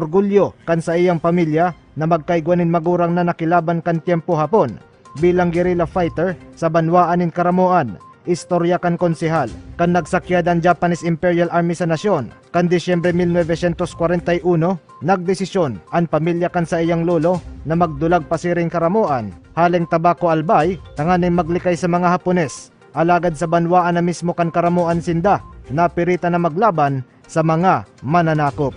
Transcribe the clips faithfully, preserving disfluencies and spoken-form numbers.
orgulyo kan saiyang pamilya na magkaigwa nin magurang na nakilaban kan tiyempo Hapon bilang guerrilla fighter sa banwaan nin Karamoan. Istorya kan konsehal, kan nagsakyan an Japanese Imperial Army sa nasyon kan Disyembre mil novecientos kwarenta y uno, nagdesisyon an pamilya kan saiyang lolo na magdulag pasiring Karamoan, haleng Tabaco, Albay, tanganing maglikay sa mga Hapones. Alagad sa banwaan na mismo kan Karamoan sinda, napiritan na maglaban sa mga mananakop.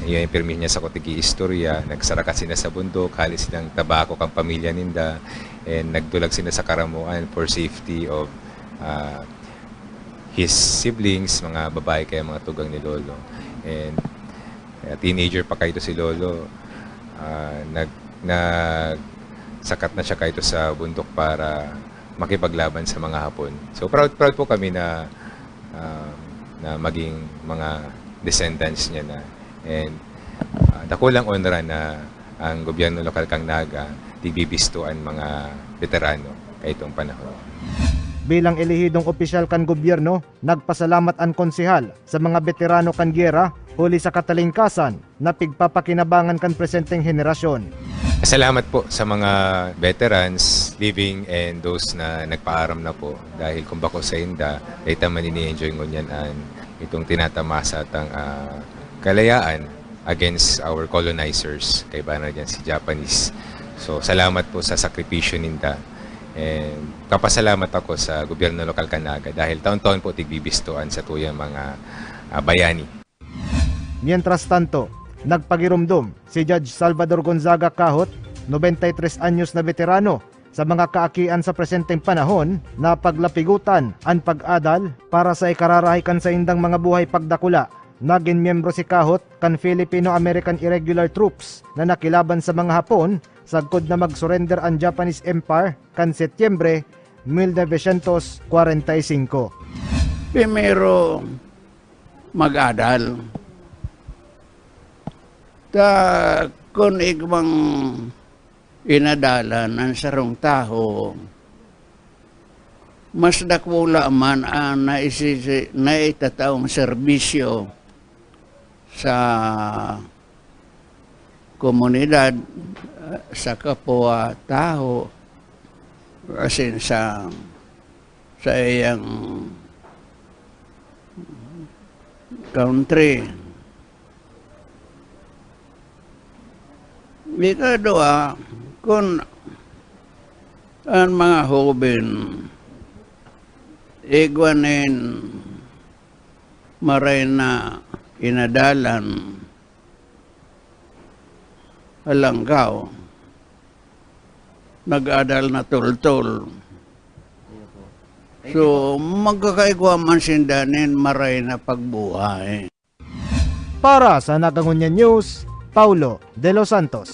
Iyo, pirmi niya sa kutig istorya, nagsarakat sila sa bundok, hali silang Tabaco kan pamilya ninda, and nagdulag sila sa Karamoan for safety of, ah, his siblings, mga babae kaya mga tugang ni Lolo. And, ah, teenager pa kaito si Lolo, ah, nag-, nagsakat na siya kaito sa bundok para makipaglaban sa mga Hapon. So, proud, proud po kami na, um, na maging mga descendants niya na. And, ah, dakulang onra na ang gobyerno lokal kan Naga tigbibisto an mga beterano kaitong panahon. Bilang elehidong opisyal kan gobyerno, nagpasalamat an konsehal sa mga beterano kan giyera huli sa katalingkasan na pigpapakinabangan kan presenteng henerasyon. Salamat po sa mga veterans, living and those na nagpaaram na po. Dahil kung bako sainda, dai ta man ini-enjoy ngunyan an itong tinatamasa tang, ah, kalayaan against our colonizers, kaiba na diyan si Japanese. So, salamat po sa sakripisyo ninda. And kapasalamat ako sa gobyerno lokal kan Naga dahil taon-taon po tigbibisto an satuyang mga, ah, bayani. Mientras tanto, nagpagiromdom si Judge Salvador Gonzaga Kahot, nobenta y tres anyos na beterano, sa mga kaakian sa presenteng panahon na paglapigutan an pag-adal para sa ikararahay kan saindang mga buhay pagdakula. Nagin miyembro si Kahot kan Filipino-American Irregular Troops na nakilaban sa mga Hapon sagkod na mag-surrender an Japanese Empire kan Setyembre mil novecientos kwarenta y singko. Primero, mag-adal. Ta kun igwang inadalan an sarong tawo, mas dakula man an naisisi-, naitataong serbisyo sa komunidad, sa kapwa tawo, asin sa, sa iyang country. Ikaduwa, kun an mga hoben igwa nin maray na inadalan, alanggaw, nag-adal na tultol. So, magkakaigwa man sinda nin maray na pagbuhay. Para sa Nagangunyan News, Paulo de los Santos.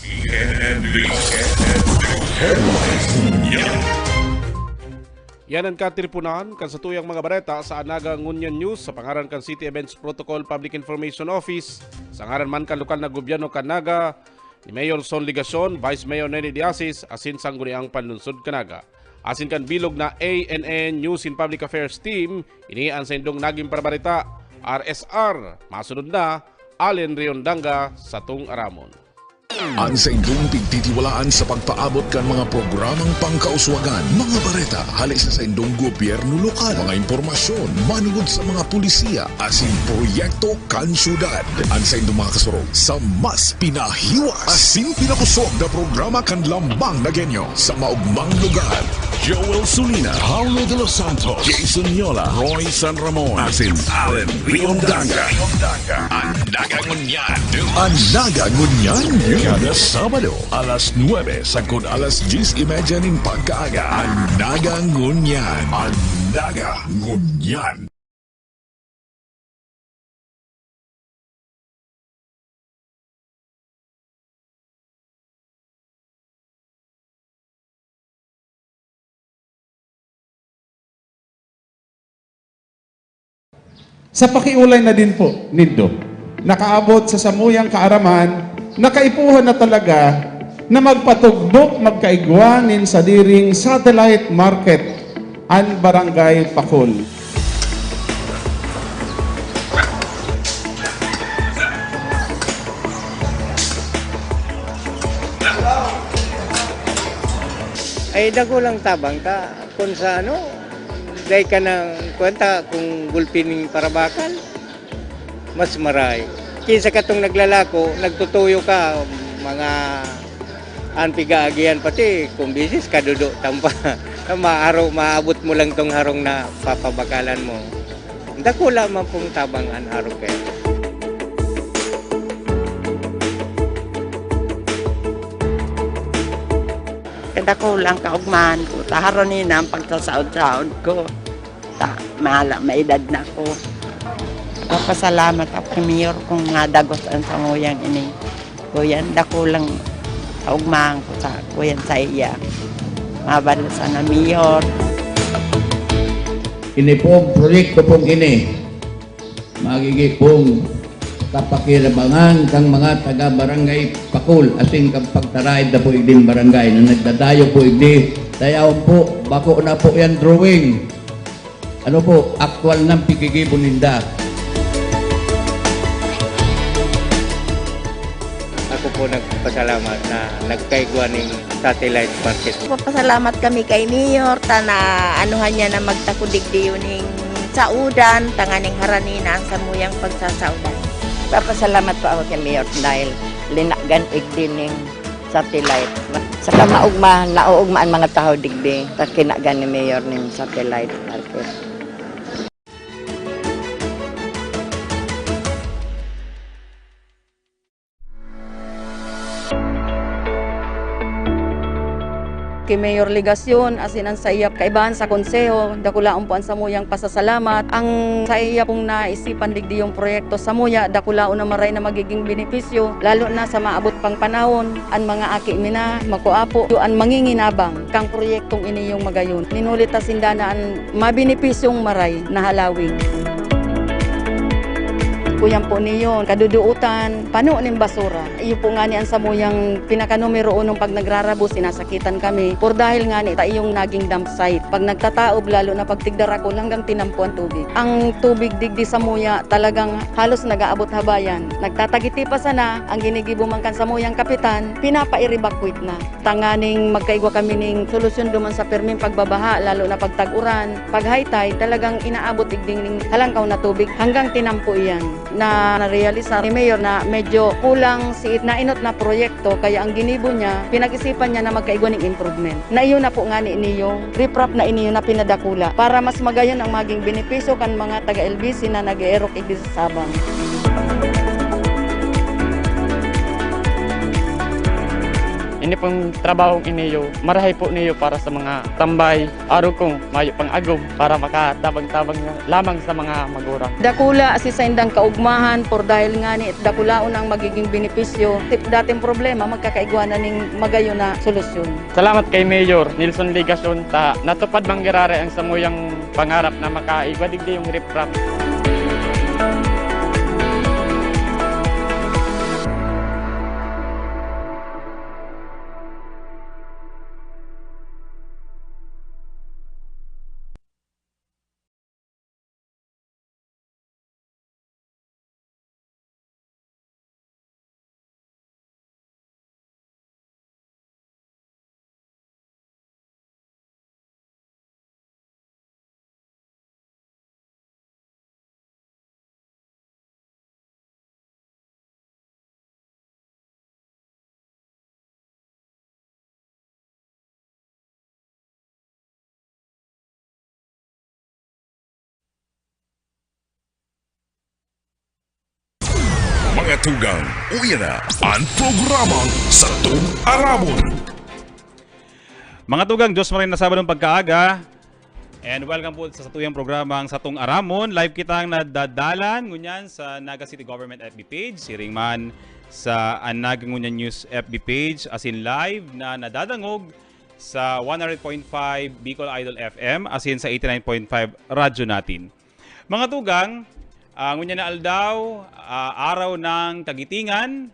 Yan an katiriponan kan satuyang mga bareta sa Naga Ngunyan News sa pangaran kan City Events Protocol Public Information Office, sa ngaran man kan lokal na gobyerno kan Naga, ni Mayor Son Legacion, Vice Mayor Nene Diasis, asin Sangguniang Panlunsod kan Naga. Asin kan bilog na A N N News and Public Affairs Team, ini an saindong nagin parabareta, R S R. Masunod na, Allen Riondanga, satong aramon. An saindong pigtitiwalaan sa pagpaabot kan mga programang pangkauswagan, mga bareta hale sa saindong gobyerno lokal, mga impormasyon manugod sa mga pulisiya asin proyekto kan syudad. An saindong mga kasurog sa mas pinahiwas asin pinakosog na programa kan Lambang na Genyo sa maogmang lugar. Joel Sulina, Paulo de los Santos, Jason Yola, Roy San Ramon, asin Allen Riondanga. An Naga Ngunyan. An Naga Ngunyan. Kada Sabado, alas nuebe sagkod alas dyes y media nin pagkaaga. An Naga Ngunyan. An Naga Ngunyan. Sa pakiolay na din po nindo, nakaabot sa samuyang kaaraman na kaipuhan na talaga na magpatugdok, magkaigwa nin sadiring satellite market an Barangay Pakol. Ay, dakulang tabang ta kun sa ano, dai ka nang kwenta kung gulpi ning parabakal, mas maray. Kinsa katong naglalako, nagtutuyo ka, mga an pigaagihan pati kung bisis kadudo tampa. Maaro, maabot mo lang tong harong na papabakalan mo. Dakula man pong tabang an harong kaya. Kadakula ang kaugmahan ko, ta harani na ang pagsasaod-saod ko. Ta, mahala, may edad na ako. Papasalamat ako kay Mayor kung nga dagos ang samuyang ini. Kuyan, dakulang kaugmahan ko sa kuyan sa iya. Mabalo sana, Mayor. Ini pong proyekto pong ini, magigi pong kapakinabangan kang mga taga Barangay Pakul, asin kang pagtaraid na po igdin barangay na nagdadayo po igdi. Dayaw po, bako na po yan drawing. Ano po, aktual nang pigigibo ninda. Ako po nagpasalamat na nagkaigwa ning satellite market. Nagpapasalamat kami kay Mayor ta na anuhan niya na magtakudig diyo ning saudan, tanganing harani na ang samuyang pagsasaudan. Papasalamat po ako kay Mayor dahil linagan igdi ning satellite. Saka maugma, nauugma ang mga tawo digdi sa kinagan ni Mayor ning satellite market. Ki Mayor Legacion, asin an saiya kaibahan sa konseho, dakulaon po an samuyang pasasalamat. Ang saiya pong naisipan digdiyong proyekto samuya, dakulaon na maray na magiging benepisyo, lalo na sa maabot pang panahon, an mga aki mi na, makua po, an manginginabang kang proyektong ini yung magayon. Ninulit ta sinda na an mabenepisyong maray na halawig. Kuyan po niyo, kaduduutan, pano nin basura. Iyo po ngani an samuyang pinakanumero unong pag nagrarabo, sinasakitan kami. Por dahil ngani ta iyong naging dump site. Pag nagtataob, lalo na pag tigdarakol, hanggang tinampo ang tubig. Ang tubig digdi samuya talagang halos nag-aabot habayan. Nagtatagiti pa sana, ang ginigibo man kan samuyang kapitan, pinapa-evacuate na. Tanganing magkaigwa kami ning solusyon duman sa pirming pagbabaha, lalo na pag tag-uran, pag high tide, talagang inaabot igding ning halangkaw na tubig hanggang tinampo iyan. Na narealisar ni Mayor na medyo kulang si nainot na proyekto, kaya ang ginibo niya, pinag-isipan niya na magkaigwa ning improvement. Na iyo na po ngani niyo, riprap na iniyo na pinadakula para mas magayon ang maging benepisyo kan mga taga-L B C na nag-eerok igdi sa Sabang. Ini pong trabahong iniyo, marahay po niyo para sa mga tambay, arog kong mayo pang agom para makatabang-tabang na lamang sa mga magurang. Dakula si saindang kaugmahan, por dahil ngani dakulaon ang magiging benepisyo. Tip dating problema, magkakaigwa na ning magayon na solusyon. Salamat kay Mayor Nelson Legacion ta natupad man giraray ang samuyang pangarap na makaigwa digdi yung riprap. Mga tugang, uya na an programang Satong Aramon. Mga tugang, Diyos maray na Sabadong pagkaaga. And welcome po sa satuyang programang Satong Aramon. Live kitang nadadalan ngunyan sa Naga City Government F B page, siring man sa An Naga Ngunyan News F B page, asin live na nadadangog sa one hundred point five Bicol Idol F M, asin sa eighty-nine point five Radyo Natin. Mga tugang, ah, ngunyan na aldaw, ah, araw ng kagitingan,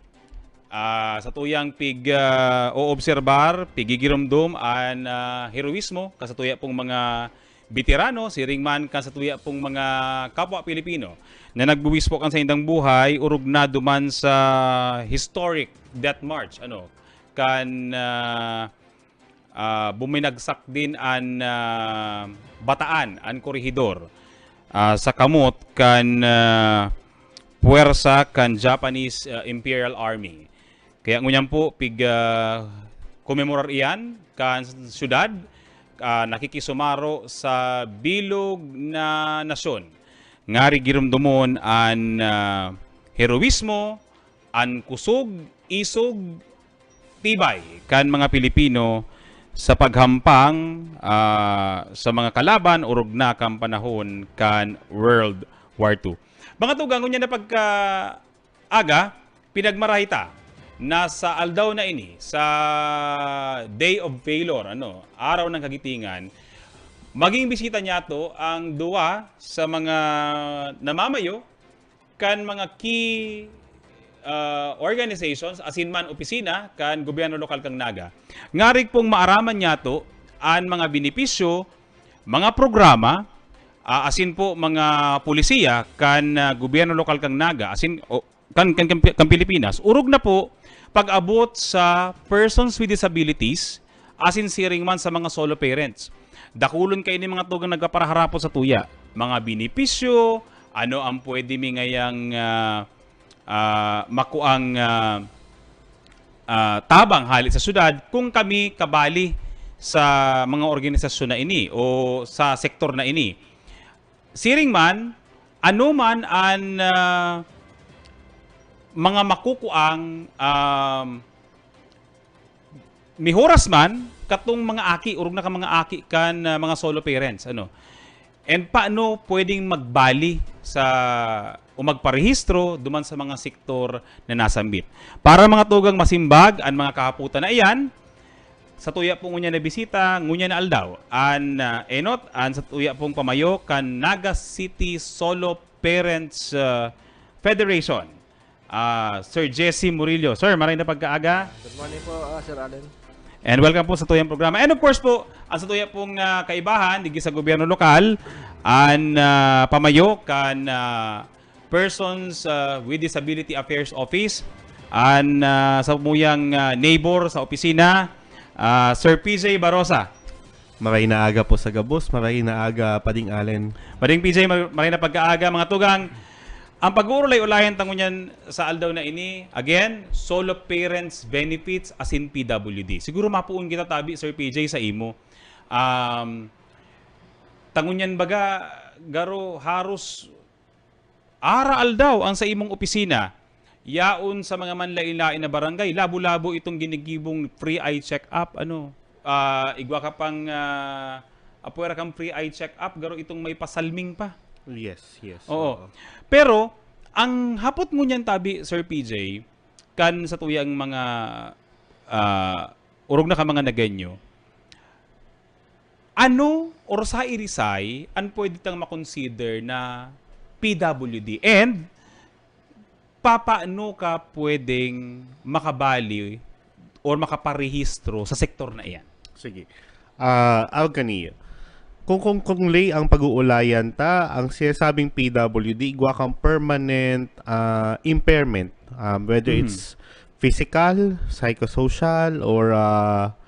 ah, satuyang pig, ah, oobserbar, pigigiromdom an, ah, heroismo kan satuya pong mga beterano, siring man kan satuya pong mga kapwa Pilipino na nagbuwis po kan saindang buhay, orog na duman sa historic Death March, ano, kan, ah, ah, buminagsak din an, ah, bataan, an korehidor, ah, sa kamot kan, ah, puwersa kan Japanese, ah, Imperial Army. Kaya ngunyan po, pig, ah, komemorar iyan kan syudad, ah, nakikisumaro sa bilog na nasyon. Ngarig giromdomon an, ah, heroismo, an kusog, isog, tibay kan mga Pilipino sa paghampang, ah, sa mga kalaban orog na kan panahon kan World War Two. Mga tugang, ngunyan na pagkaaga, pinagmarahay ta na sa aldaw na ini, sa Day of Valor, ano, Araw ng Kagitingan, maging bisita niyato ang duwa sa mga namamayo kan mga key, ah, organizations, asin man opisina kan gobyerno lokal kan Naga. Ngarig pong maaraman niyato an mga benepisyo, mga programa, ah, asin po mga polisiya kan, ah, gobyerno lokal kan Naga, asin, o, kan, kan, kan, kan Pilipinas. Orog na po pag-abot sa persons with disabilities, asin siring man sa mga solo parents. Dakulon kaini mga tugang nagpaparaharapot sa tuya. Mga benepisyo, ano ang pwede mi ngayang, ah, ah, makuang, ah, ah, tabang hali sa syudad kung kami kabali sa mga organisasyon na ini o sa sektor na ini. Siring man, ano man an, ah, mga makukuang, um, mihoras man katong mga aki, orog na ka mga aki kan, ah, mga solo parents, ano. And paano pwedeng magbali sa o magparehistro duman sa mga sektor na nasambit? Para mga tugang masimbag an mga kahapotan na iyan, sa tuya po ngunyan na bisita, ngunyan na aldaw, an, ah, enot, an sa tuya pong pamayo kan Naga City Solo Parents, ah, Federation, ah, Sir Jesse Murillo. Sir, maray na pagkaaga. Good morning po, ah, Sir Allen. And welcome po sa tuyang programa. And of course po, ang sa tuya pong, ah, kaibahan, digdi sa gobyerno lokal, an, ah, pamayo kan, ah, Persons, ah, with Disability Affairs Office, an, ah, samuyang, ah, neighbor sa opisina, ah, Sir P J Barosa. Maray na aga po sa gabos, maray na aga, Pading Allen. Pading P J, mar-, maray na pagkaaga, mga tugang. Ang pag-uurulay-ulayan ta ngunyan sa aldaw na ini, again, solo parents benefits asin P W D. Siguro mapoon kita tabi, Sir P J, sa imo. Um, ta ngunyan baga, garo, haros ara-aldaw ang sa imong opisina. Yaon sa mga manlain-lain na barangay, labo-labo itong ginigibong free eye check-up, ano, ah, igwa ka pang, ah, apwera kang free eye check-up, garo itong may pasalming pa. Yes, yes. Oo. Oo. Pero, ang hapot ngunyan tabi, Sir P J, kan sa tuyang mga, ah, orog na ka mga Nagueño, ano or sa irisay an pwede tang makonsider na P W D? And papaano ka pwedeng makabali or makaparehistro sa sektor na iyan? Sige. Ah, awag kaniya. Kung, kung, kung lay ang pag-uulayan ta, ang sinasabing P W D, igwa kang permanent, ah, impairment. Um, whether Mhm. it's physical, psychosocial, or, ah,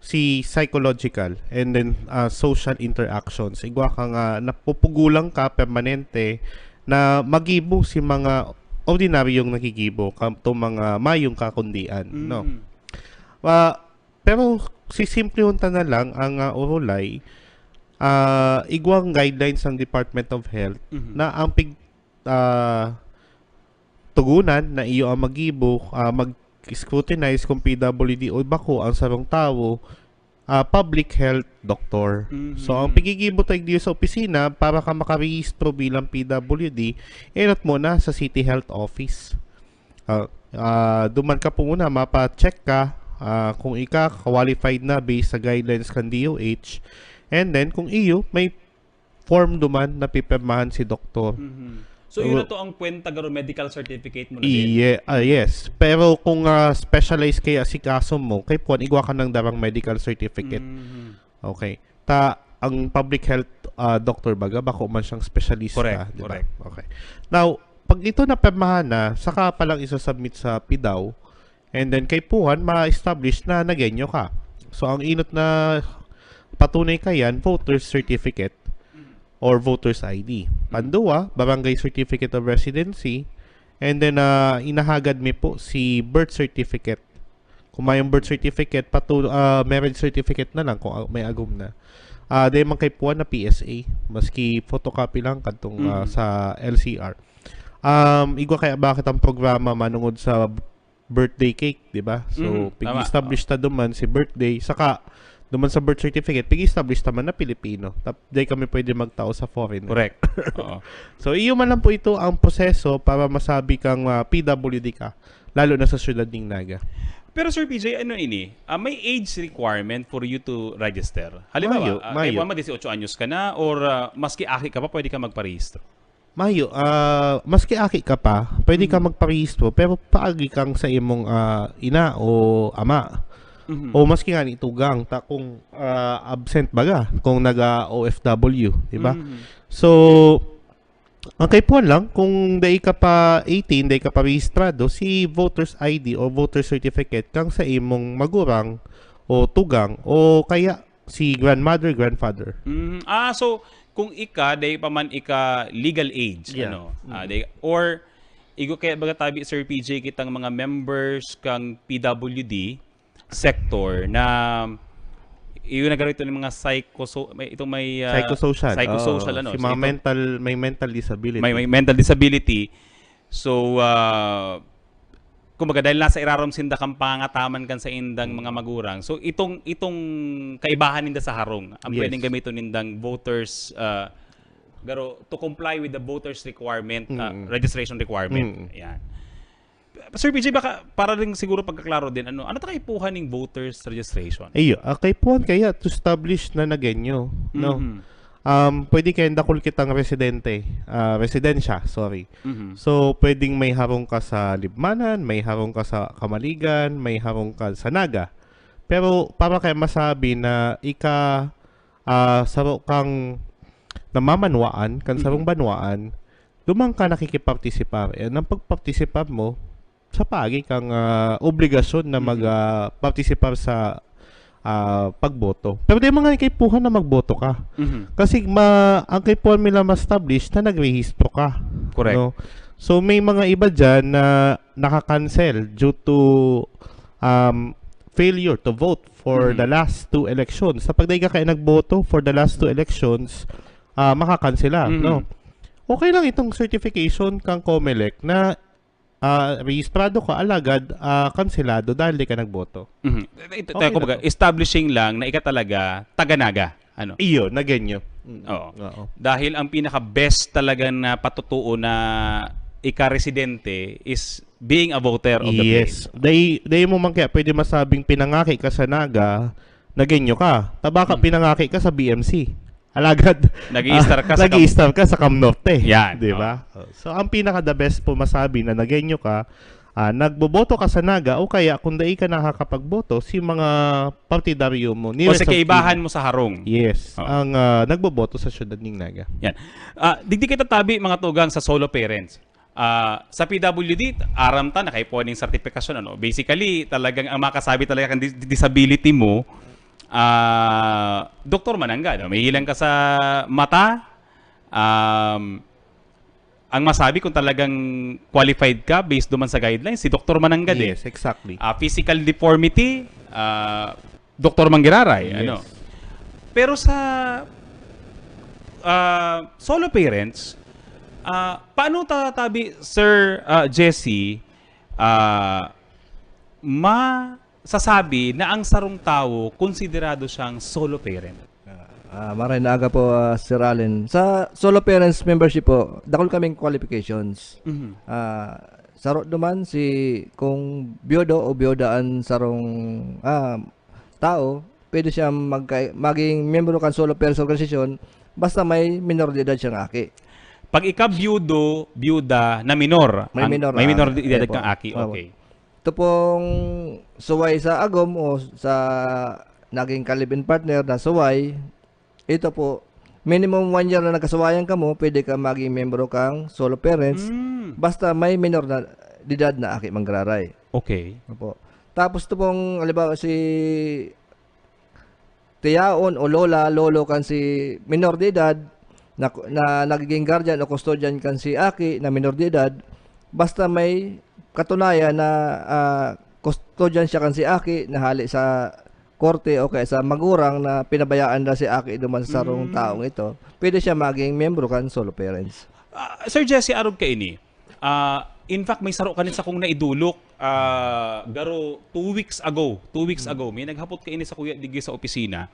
si psychological, and then, ah, social interactions. Igwa ka nga napupugulang ka permanente na magibo si mga ordinaryong nagigibo, ka-, to mga mayong kakundian, no? Mm. Ah, pero sisimplihon ta na lang ang, ah, urulay, ah, igwang guidelines ng Department of Health Mhm. na ang pig-, ah, tugunan na iyo ang magibo, ah, mag-scrutinize kung P W D o bako ang sarong tawo, ah, public health doctor. Mhm. So, ang pigigibo ta igdiyo sa opisina para ka makarehistro bilang P W D, enot mo na sa City Health Office. Ah, ah, duman ka po muna, mapa-check ka, ah, kung ika qualified na based sa guidelines kan D O H. And then, kung iyo, may form duman na pipirmahan si doktor. Mhm. So, So, yun na to ang kwenta garo medical certificate mo na din? Iye, ah, yes. Pero kung, ah, specialized kaya si kaso mo, kay puwan, igwa ka ng darang medical certificate. Mhm. Okay. Ta, ang public health, ah, doctor baga, bako man siyang specialista, Correct, di ba? correct. Okay. Now, pag ito napirmahan na, saka pa lang isa-submit sa pidaw, and then kay puwan, ma-establish na Nagueño ka. So, ang inot na patunay kayan, voter's certificate or voter's I D. Pandua, barangay certificate of residency. And then, ah, inahagad mi po si birth certificate. Kung mayong birth certificate, patu-, ah, marriage certificate na lang kung a-, may agom na. Ah, dai man kaipuhan na P S A, maski photocopy lang kadtong, ah, Mm. sa L C R. Um, igwa kaya bakit ang programa manungod sa birthday cake, di ba? So, Mm, tama. pig-establish ta duman si birthday, saka duman sa birth certificate, pig-establish ta man na Pilipino. Tap-, dai kami pwede magtao sa foreign. Correct. Oo. So, iyo man lang po ito ang proseso para masabi kang, ah, P W D ka, lalo na sa siyudad ning Naga. Pero, Sir P J, ano ini? Ah, may age requirement for you to register? Halimbawa, Mayo, ah, mayo. kaipuhan mo, dieciocho anyos ka na or, ah, maski aki ka pa, pwede ka magparehistro? Mayo, ah, maski aki ka pa, pwede ka Mhm. magparehistro, pero paagi kang sa imong, ah, ina o ama. Mhm. O maski nga ni tugang, ta kung, ah, absent baga, kung naga-O F W, di ba? Mhm. So, ang kaipuhan lang, kung dai ka pa eighteen, dai ka pa rehistrado, si voter's I D o voter certificate kang sa imong magurang o tugang o kaya si grandmother, grandfather. Mm, ah, so, kung ika, dai pa man ika legal age, Yeah. ano, ah, Mm. dai, or, igo kaya baga tabi, Sir P J, kitang mga members kang P W D sector na, iyo na garo ito ng mga psychoso-, may, itong may, ah, Psychosocial. psychosocial, Oo. ano, Si so mga itong mental, may mental disability. may, may mental disability. So, ah, kumbaga, dahil nasa irarom sinda kan pangangataman kan saindang mga magurang, so itong, itong kaibahan ninda sa harong, ang Yes. pwedeng gamiton nindang voters, ah, garo, to comply with the voters requirement, ah, Mm. registration requirement. Mm. Yan. Sir P J, baka para rin siguro pagkaklaro din, ano, ano ta kaipuhan ning voters registration? Iyo, ah, kaipuhan kaya to establish na Nagueño, no? Mhm. Um, pwede kaya dakul kitang residente, ah, residensya, sorry. Mhm. So, pwedeng may harong ka sa Libmanan, may harong ka sa Camaligan, may harong ka sa Naga. Pero para kaya masabi na ika, ah, saro kang namamanwaan, kan sarong Mhm. banwaan, duman ka nakikipartisipar. Eh, ang pagpartisipar mo, sa paagi kang, ah, obligasyon na Mhm. mag, ah, partisipar sa, ah, pagboto. Pero di mga kaipuhan na magboto ka. Mhm. Kasi ma-, ang kaipuhan nila ma-establish na nagrehistro ka. Correct. No? So, may mga iba dyan na naka-cancel due to, um, failure to vote for Mhm. the last two elections. Sa pagdaig ka kaya nagboto for the last two elections, ah, makakansela, Mhm. no? Okay lang itong certification kang Comelec na, ah, rehistrado ka, alagad, ah, kanselado dahil di ka nagboto. Mhm. Ito, Okay kumbaga, lang to. establishing lang na ika talaga taga Naga, ano? Iyo, Nagueño. Mm. Oo. Oo. Dahil ang pinaka-best talaga na patutuo na ika-residente is being a voter of the Yes. place. Dai, dai mo man kaya pwede masabing pinangaki ka sa Naga, Nagueño ka. Ta baka Hmm. pinangaki ka sa B M C. Alagad, Nag-i-star ka ah, sa nag-i-star ka sa Cam Norte. Yan, Di oo. ba? So, ang pinaka-the best po masabi na Nagueño ka, ah, nagboboto ka sa Naga o kaya kung dai ka nakakapagboto, si mga partidaryo mo, O nearest sa of kaibahan kin. mo sa harong. Yes, Oo. ang, ah, nagboboto sa siyudad ning Naga. Yan. Ah, digdi kita tabi, mga tugang, sa solo parents. Ah, sa P W D, aram ta na kaipuhan ning sertifikasyon, ano? Basically, talagang ang makasabi talaga kan dis-, disability mo, ah, doktor manangga, no? May hilang ka sa mata, um, ang masabi kung talagang qualified ka based duman sa guidelines, si doktor manangga din. Yes, exactly. Ah, physical deformity, ah, doktor manggiraray, Yes. ano? Pero sa, ah, solo parents, ah, paano ta-, tabi, Sir, ah, Jesse, ah, masasabi na ang sarong tawo konsiderado siyang solo parent? Ah, ah, maray na aga po, ah, Sir Allen. Sa solo parents membership po, dakul kaming qualifications. Mhm. Ah, saro duman si kung biyudo o biyuda an sarong, ah, tao, pwede siya magka-, maging miyembro kan solo parents organization basta may minor de edad siyang aki. Pag ika biyudo, biyuda na minor, May ang, minor may na minor aki. de edad Opo. kang aki, Opo. okay. Ito pong suway sa agom o sa naging ka-live-in partner na suway, ito po, minimum one year na nagkasuwayan kamo, pwede ka maging miyembro kang solo parents, Mm. basta may minor na de edad na aki manggiraray. Okay. Opo. Tapos ito pong, halimbawa, si tiyaon o lola, lolo kan si minor de edad na, na nagiging guardian o custodian kan si aki na minor de edad, basta may katunayan na, ah, custodian siya kan si aki na hali sa korte o kaya sa magurang na pinabayaan na si aki duman sa sarong Mm. taong ito, pwede siya maging miyembro kan solo parents. Ah, Sir Jesse, arog kaini. Ah, in fact, may saro kanin sakong naidolok, ah, garo two weeks ago, two weeks Hmm. ago, may naghapot kaini sakuya digdi sa opisina.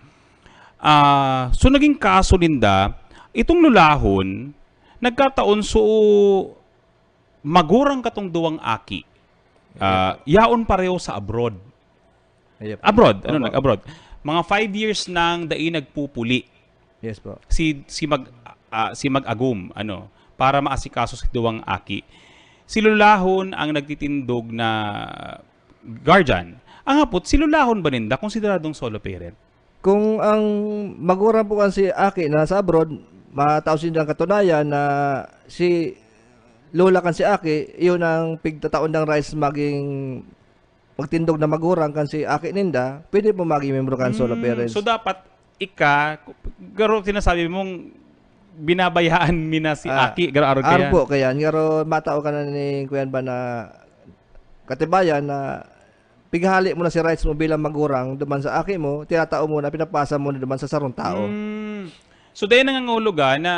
Ah, so naging kaso ninda, itong lulahon, nagkataon so magurang katong duwang aki. Ah, yaon pareho sa abroad. Ayun po. Abroad, ano, Opo. nag-abroad. Mga five years nang dai nagpupuli. Yes po. Si, si mag-, ah, si mag-agom, ano, para maasikaso si duwang aki. Si lulahon ang nagtitindog na guardian. Ang hapot, si lulahon ba ninda konsideradong solo parent? Kung ang magurang po kan si aki na sa abroad, matao sindang katunayan na si lola kan si aki, iyon ang pigtataon ng rights maging magtindog na magurang kan si aki ninda, pwede po maging membro kan solo Mm, parents. so dapat ika, garo sinasabi mong binabayaan mi na si Ah, aki, garo arog aro kaya? po kaya, garo matao ka na ni kuyan ba na katibayan na pighali mo na si rights mo bilang magurang duman sa aki mo, tinatao mo na pinapasa mo na duman sa sarong tao. Mm. So, dahil nangangulugan na,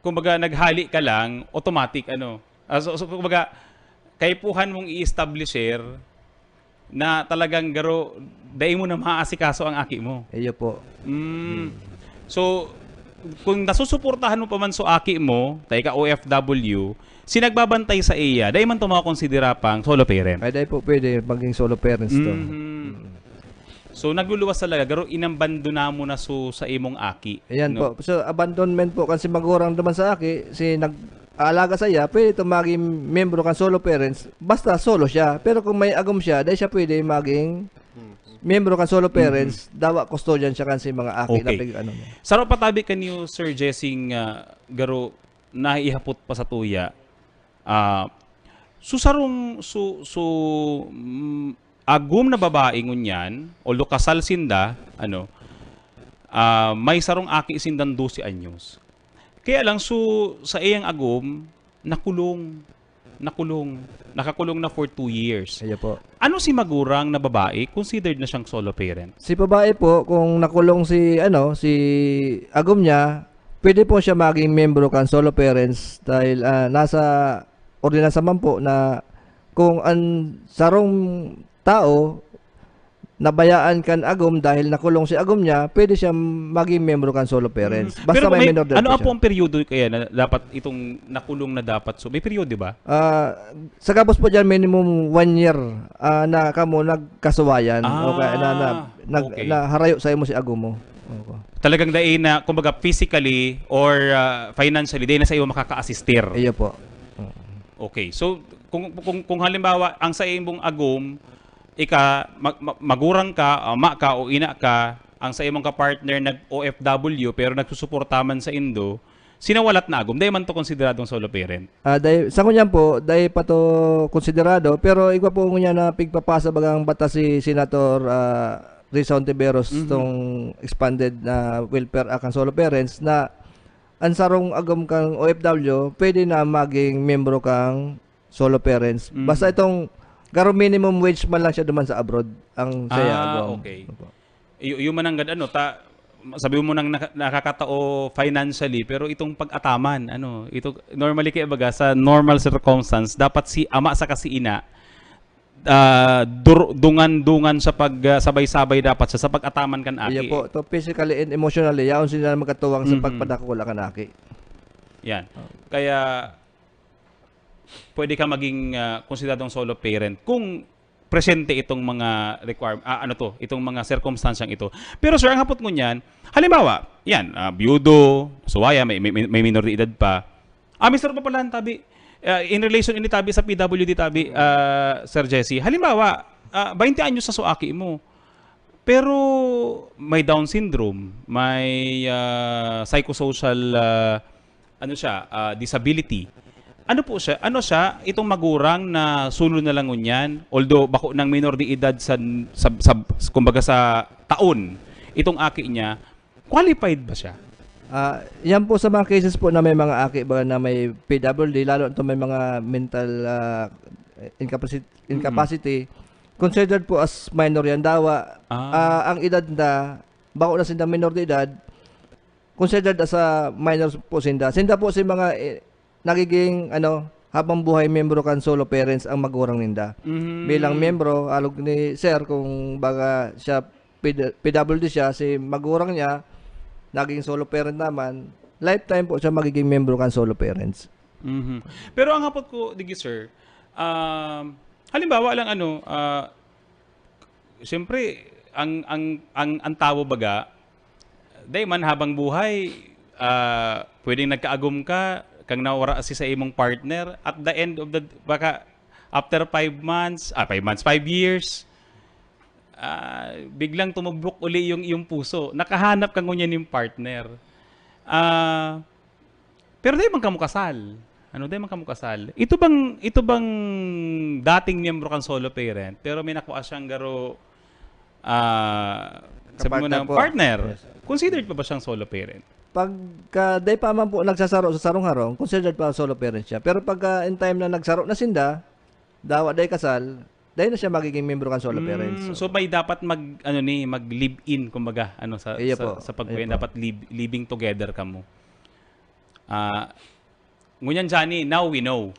kumbaga, naghali ka lang, automatic, ano, ah, so, so, kumbaga, kaipuhan mong i-establisher na talagang garo, dai mo na maaasikaso ang aki mo. Iyo po. Mm. Hmm. So, kung nasusuportahan mo pa man so aki mo, tayo ka O F W, si nagbabantay sa iya, dai man to makonsidera pang solo parent. Ay, dai po pwede maging solo parents to. Mhm. Mm. So, nagluluwas talaga, garo inabandona mo na so sa imong aki, Ayan no? po. So, abandonment po kasi magurang naman sa aki, si nag-aalaga sa iya, pwede to maging membro kan solo parents, basta solo siya. Pero kung may agom siya, dai siya pwede maging Hmm. miyembro kan solo Mhm. parents, dawa custodian siya kan si mga aki na Okay. pig-, ano mo. Saro pa tabi kaniyo, Sir Jessing, ah, garo naihapot pa sa tuya. Ah, so sarong, so, so, mm, agom na babae ngunyan, although kasal sinda, ano, ah, may sarong aki sindang dose anyos. Kaya lang, so, sa iyang agom, nakulong. Nakulong. Nakakulong na for two years. Ayan po. Ano si magurang na babae, considered na siyang solo parent? Si babae po, kung nakulong si, ano, si agom niya, pwede po siya maging miyembro kan solo parents dahil, ah, nasa ordinansa man po na kung ang sarong tao nabayaan kan agom dahil nakulong si agom niya, pwede siya maging miyembro kan solo parents. Mm. Basta Pero may may, minor de edad ano po po siya. ang peryodo kaya na dapat itong nakulong na dapat? So, may peryodo ba? Ah, sa gabos po dyan, minimum one year, ah, na kamo nagkasuwayan Ah, o kaya na, na, nag-, okay. na harayo sa imo si agom mo. Opo. Talagang dai na, kumbaga, physically or, ah, financially, dai na sa iyo makaka-assistir. Iyo po. Mm. Okay. So, kung, kung, kung halimbawa, ang sa imong agom, ika, mag-, mag-, magurang ka, ama ka o ina ka, ang sa imong ka-partner nag-O F W pero nagsusuporta man sa indo, sinawalat na agom, dai man to konsideradong solo parent? Ah, dai, sa ngunyan po, dai pa to konsiderado, pero igwa po ngunyan na pigpapasa bagang batas si Senator, ah, Risa Hontiveros Mhm. tong expanded na Welfare Act kan solo parents na ang sarong agom kang O F W, pwede na maging miyembro kang solo parents. Mm. Basta itong garo minimum wage man lang siya duman sa abroad, ang siya Ah, agom. okay. Opo. Y-, yung mananggad, ano, ta-, sabi mo nang naka-, nakakatao financially, pero itong pag-ataman, ano, ito, normally kaya baga, sa normal circumstance, dapat si ama saka si ina, ah, dur-, dungan-dungan sa pag, ah, sabay-sabay dapat sa, sa pag-ataman kan Iya aki. po, to physically and emotionally, yaon sila magkatuwang sa Mhm. pagpadakula kan aki. Yan. Oh. Kaya, pwede ka maging, ah, konsideradong solo parent kung presente itong mga requirem-, ah, ano to, itong mga sirkumstansyang ito. Pero, sir, ang hapot ngunyan, halimbawa, yan, ah, biyudo, suwaya, may, may, may minor de edad pa. Ah, may saro pa pala, tabi, ah, in relation ini, tabi, sa P W D, tabi, ah, Sir Jesse. Halimbawa, ah, baynte anyos sa suaki mo. Pero may Down syndrome, may, ah, psychosocial, ah, ano siya, ah, disability. Ano po siya? Ano siya? Itong magurang na solo na lang ngunyan, although bako nang minor de edad sa, sa, sa, kumbaga sa taon, itong aki niya, qualified ba siya? Ah, yan po sa mga cases po na may mga aki ba na may P W D, lalo na may mga mental ah, incapacity, incapacity, considered po as minor yan. Dawa, Ah. ah, ang edad na, bako na sinda minor de edad, considered as a minor po sinda. Sinda po si mga eh, nagiging ano, habang buhay miyembro kan solo parents ang magurang ninda. Mhm. Bilang miyembro, alog ni sir, kung baga siya P W D siya, si magurang niya, naging solo parent naman, lifetime po siya magiging miyembro kan solo parents. Mhm. Pero ang hapot ko, digi sir, um, halimbawa lang ano, ah, siyempre, ang, ang, ang, ang tawo baga, dai man habang buhay, ah, pwedeng nagkaagom ka, kang nawara si sa imong partner, at the end of the, baka, after five months, ah, five months, five years, ah, biglang tumublok uli yung, yung puso. Nakahanap ka ngunyan yung partner. Ah, pero dai man kamo kasal. Ano, dai man kamo kasal. Ito bang, ito bang dating miyembro kang solo parent, pero may nakuha siyang garo, ah, sabi mo Kapartner na po. partner, Yes. Considered pa ba siyang solo parent? Pagka dai pa man po nagsasaro sa sarong harong, considered pa solo parent siya. Pero pagka in time na nagsaro na sinda, dawa dai kasal, dai na siya magiging membro kan solo parents. Mm, so may dapat mag, ano ni, mag live in, kumbaga, ano, sa Iyo sa, po. Sa pagkuyan, Iyo po. Dapat live, living together kamo. Ah, ngunyan, Johnny, now we know.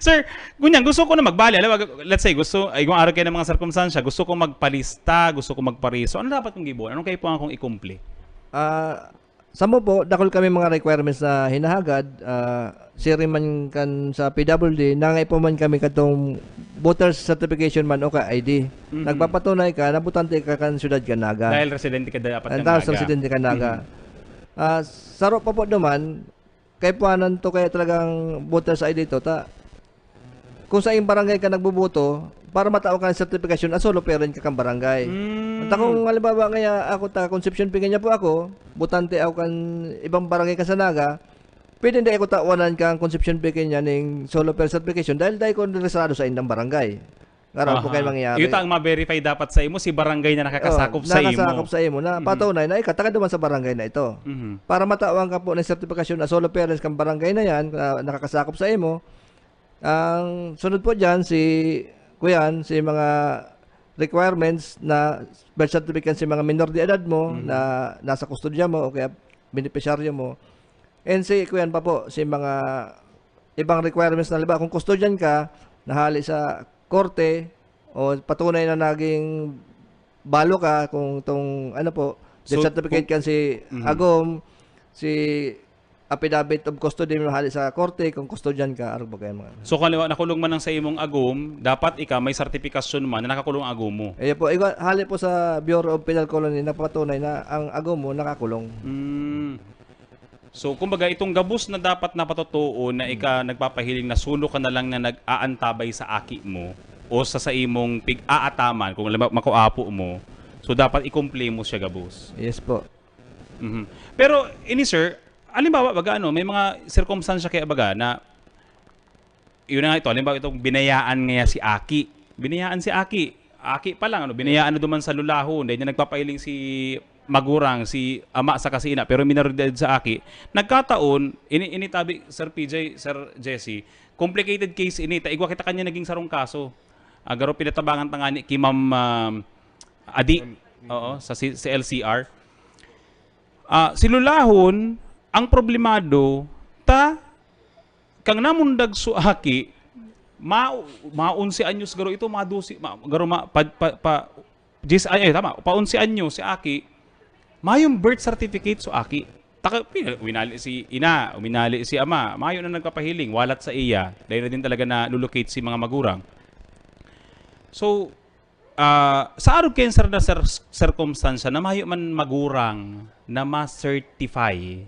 Sir, ngunyan, gusto ko na magbali. Alam mo, let's say, gusto, ay, kung araw kayo ng mga sirkumstansya, gusto ko magpalista, gusto ko magpariso. Ano dapat kong gibuon? Anong kaipuhan kong ikumple? Ah, samo po, dakul kami mga requirements na hinahagad. Ah, siring man kan sa P W D, nangaipo man kami katong voter certification man o ka I D. Mhm. Nagpapatunay ka, nabutante ka kan syudad kan Naga. Dahil residente ka dapat Ang ng dahil Naga. Residente ka Naga. Mhm. Ah, saro pa po naman, kaipuhanan to kaya talagang voter's I D to, ta kung sa iyong barangay ka nagboboto, para matao ka ng certification, ang solo parent ka kang barangay. Mm. At kung halimbawa ngaya ako ta Concepcion Pequeña po ako, botante ako kan ibang barangay ka sa Naga, pwede hindi ako tawanan kang Concepcion Pequeña ning solo parent certification dahil dahil ko rehistrado sa indang barangay. Ngaraw po Aha. Kayo mangyayari. Ito ang ma-verify dapat sa imo, si barangay na nakakasakop Oo, sa imo. Nakakasakop sa imo na Mhm. patunay na ikaw taga duman sa barangay na ito. Mhm. Para matawan ka po ng sertifikasyon na solo parents kang barangay na yan, na nakakasakop sa imo. Ang sunod po dyan, si, kuyan, si mga requirements na birth certificate si mga minor de edad mo Mhm. na nasa kustodya mo o kaya benepisyaryo mo. And si, kuyan pa po, si mga ibang requirements na, halimbawa, kung kustodyan ka, nahali sa korte, o patunay na naging balo ka, kung itong, ano po, death So, certificate kung- kan si Mhm. Agom, si affidavit of custody mo hali sa korte, kung kustodyan ka, arog ba kayo mga So, kung halimbawa, nakulong man ang sa imong agom, dapat ika may sertifikasyon man na nakakulong ang agom mo. Ayan po, iwa, hali po sa Bureau of Penal Colony, napatunay na ang agom mo nakakulong. Mm. So, kumbaga, itong gabos na dapat napatotoo na ika nagpapahiling na solo ka na lang na nag-aantabay sa aki mo o sa, sa imong pig-aataman, kung halimbawa, makuapo mo, so dapat ikumple mo siya gabos. Yes po. Mhm. Pero, ini sir, halimbawa, baga ano, may mga sirkumstansya kaya baga na, yun na nga ito, halimbawa itong binayaan niya si aki. Binayaan si aki. Aki pa lang, ano, binayaan na duman sa lulahon. Dahil niya nagpapahiling si magurang, si ama sa kasina, pero minor de edad sa aki. Nagkataon, ini, ini tabi, Sir P J, Sir Jesse, complicated case ini. Ta igwa kita kanya naging sarong kaso. Agaro pinatabangan ta nga ni ki Ma'am, um, Adi. Oo, sa si, sa L C R. Ah, si lulahon, ang problemado, ta, kang namundag so aki, ma, ma onse anyos garo ito, ma dose, ma, garo ma, pa, pa, pa, diyes, ay, ay, tama, pa onse anyos si aki, mayong birth certificate so aki. Taka, pina-, winali si ina, winali si ama, mayo na nagpapahiling, walat sa iya, dahil na din talaga na lulocate si mga magurang. So, ah, sa arog kayan, sir, na sir-, circumstance na mayo man magurang na ma-certify,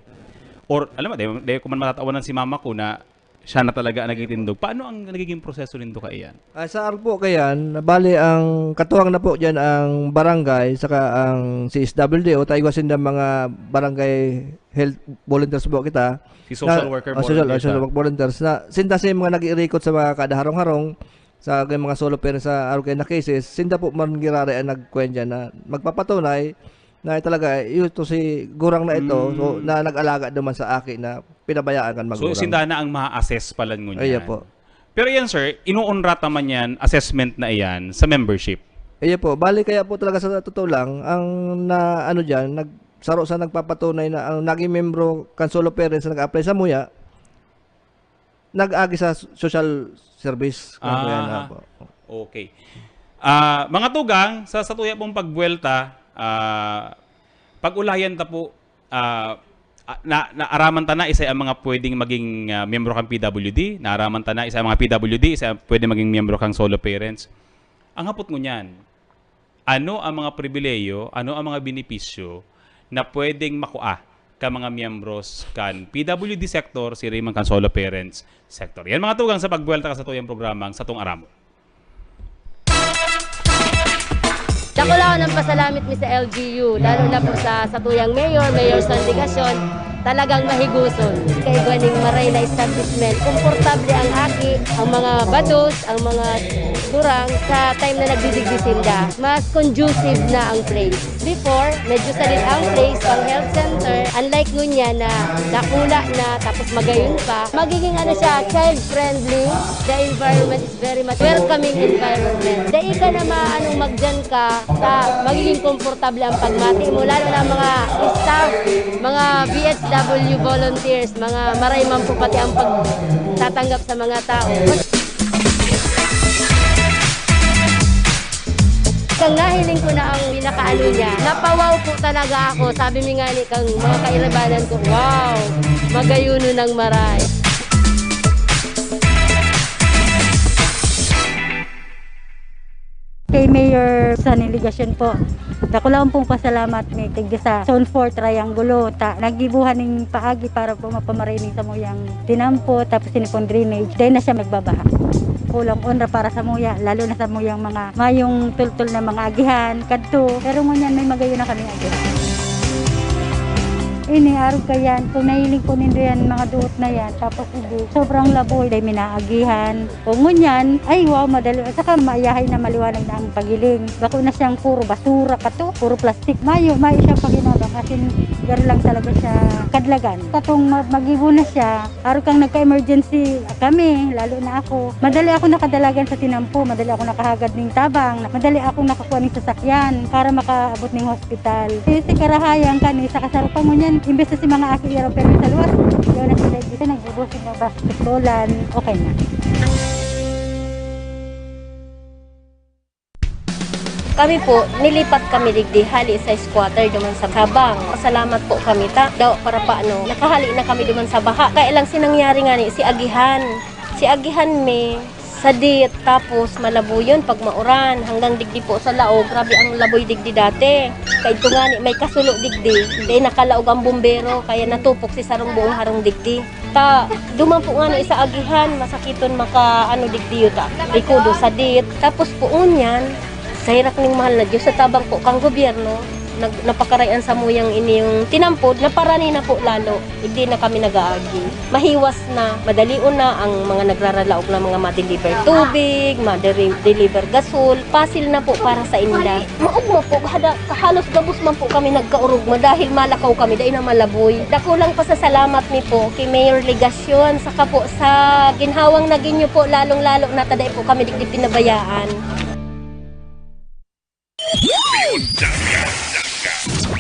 or, alam mo, dahil, dahil ko man matatawanan si mama ko na siya na talaga ang nagtitindog. Paano ang nagiging proseso nindo kaiyan? Ah, sa arog po kayan, bali ang katuwang na po dyan ang barangay, saka ang C S W D o taigwa sinda mga barangay health volunteers po kita. Si social Na- worker oh, social, volunteers, social ah. Work volunteers. Na, sinda sa mga nag-iirikot sa mga kada harong-harong, sa mga solo parents sa arog na cases, sinda po man giraray ang nagkuwan diyan na magpapatunay na talaga, eh, ito si gurang na ito, so, Mm. na nag-alaga naman sa aki na pinabayaan kan So, magulang. Sinda na ang ma-assess pala ngunyan. Iya po. Pero yan, sir, inuunrat naman yan, assessment na iyan sa membership. Iya po. Bali, kaya po talaga sa totoo lang, ang na, ano diyan, nag-, saro sa nagpapatunay na ang naging membro kan solo parents na nag-apply sa muya, nag-agi sa s-, social service, kung Ah, yan, opo. Okay. Ah, mga tugang, sa, sa tuya pong pagbuwelta, ah, pag-ulayan ta po, ah, ah, na, naaraman ta na isa ang mga pwedeng maging, ah, miyembro kang P W D, naaraman ta na isa ang mga P W D, isa ang pwedeng maging miyembro kang solo parents. Ang hapot ngunyan, ano ang mga pribilehiyo, ano ang mga benepisyo na pwedeng makua kan mga miyembros kan P W D sector, siring man kan solo parents sector? Yan, mga tugang, sa pagbuwelta ka sa tuyang programang Satong Aramon. Dakulaon ang pasalamit mi sa L G U, lalo na po sa, sa tuyang mayor, Mayor San Legacion, talagang mahiguson. Kaiba ning maray na establishment, komportable ang aki, ang mga bados, ang mga gurang sa time na nagdidigdi sinda. Mas conducive na ang place. Before, medyo sadit ang place, pang health center. Unlike ngunyan na dakula na, tapos magayon pa, magiging ano siya, child-friendly. The environment is very much welcoming environment. Dai ka na maanong magdiyan ka, sa magiging komportable ang pagmati mo, lalo na mga staff, mga B H W volunteers, mga maray man po pati ang pagtatanggap sa mga tao. Kang nahiling ko na ang pinakaano niya, napawaw po talaga ako. Sabi mi nga ni kang mga kairibanan ko, "Wow, magayuno ng maray." Kay Mayor San Legacion po, dakulaon pong pasalamat mi tigdi sa Zone four Triangulo, ta naggibohan ning paagi para po mapamaray ning samuyang tinampo, tapos ini pong drainage, dai na siya magbabaha. Kulang onra para sa muya, lalo na sa muyang mga mayong tultol na mga agihan, kadto. Pero ngunyan may magayon na kami agihan. Ini, arog kayan, kung nahiling ko nindo yan, mga duot na yan, tapos hindi, sobrang laboy, dai minaagihan. O ngunyan, ay wow, madali. At saka mayahay na, maliwanag na ang pagiling. Bako na siyang puro basura kato, puro plastic. Mayo, mayo siyang paginabang. As in, garo lang talaga siya kadlagan. Katong ma-, magibo na siya, araw kang nagka-emergency kami, lalo na ako. Madali ako nakadalagan sa tinampo, madali ako nakahagad ning tabang, madali ako nakakuha ning sasakyan para makaabot ning hospital. Kasi karahayan kani, sa kasaro pa ngunyan, imbes na si mga aki iraw pero sa luwas, yun na sila dito, nagbubusin ng basketballan, okay na. Kami po, nilipat kami digdi hali sa squatter duman sa Sabang. Pasalamat po kami ta, daw para paano, nakahali na kami duman sa baha. Kaya lang sinangyari nga ni, si agihan. Si agihan mi, sadit, tapos malabuyon pag mauran. Hanggang digdi po sa laog, grabe ang laboy digdi dati. Kaya ito nga ni, may kasulo digdi. Dahil nakalaog ang bumbero, kaya natupok si sarong buong harong digdi. Ta, duman po nga ni sa agihan, masakiton maka, ano, digdiyo ta. Likodo, sadit. Tapos po ngunyan, sa herak ning mahal na Diyos, sa tabang po kang gobyerno, nag-, napakarayan sa muyang ini yung tinampod, naparani na po lalo. Hindi na kami nag-aagi. Mahiwas na, madalion na ang mga nagraralaog na mga ma-deliver tubig, ma-deliver gasol. Pasil na po para sa inda. Maugma po, hada, halos gabos man po kami nagkaurugma dahil malakaw kami, dai na malaboy. Dakulang pasasalamat mi po kay Mayor Legacion, saka po sa ginhawang nagin niyo po, lalong-lalo na ta dai po kami digdi pinabayaan.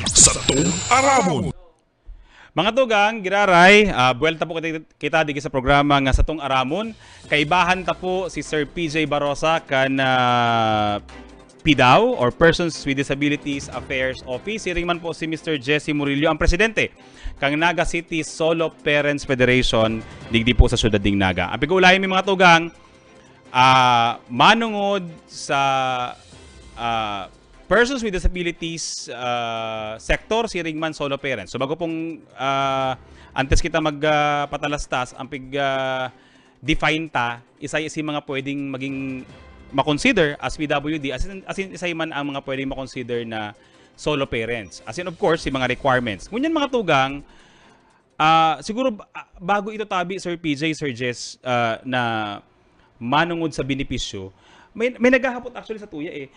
Satong Aramon. Mga tugang, giraray, ah, buwelta po kita, kita digi sa programa nga Satong Aramon. Kaibahan ta po si Sir P J Barosa kan, ah, PDAO or Persons with Disabilities Affairs Office. Siring man po si Mister Jesse Murillo, ang presidente kang Naga City Solo Parents Federation digdi po sa siyudad ning Naga. Ang pag-uulayan mi, mga tugang, ah, manungod sa, ah, persons with disabilities, ah, sector, siring man solo parents. So, bago pong, ah, antes kita mag, ah, patalastas, ang pig, ah, define ta, isa si mga pwedeng maging ma-consider as P W D, as in, as in, isa man ang mga pwedeng ma-consider na solo parents. As in, of course, si mga requirements. Ngunyan, mga tugang, ah, siguro, ah, bago ito tabi, Sir P J, Sir Jess, ah, na manongod sa benepisyo, may, may naghahapot actually sa tuya eh.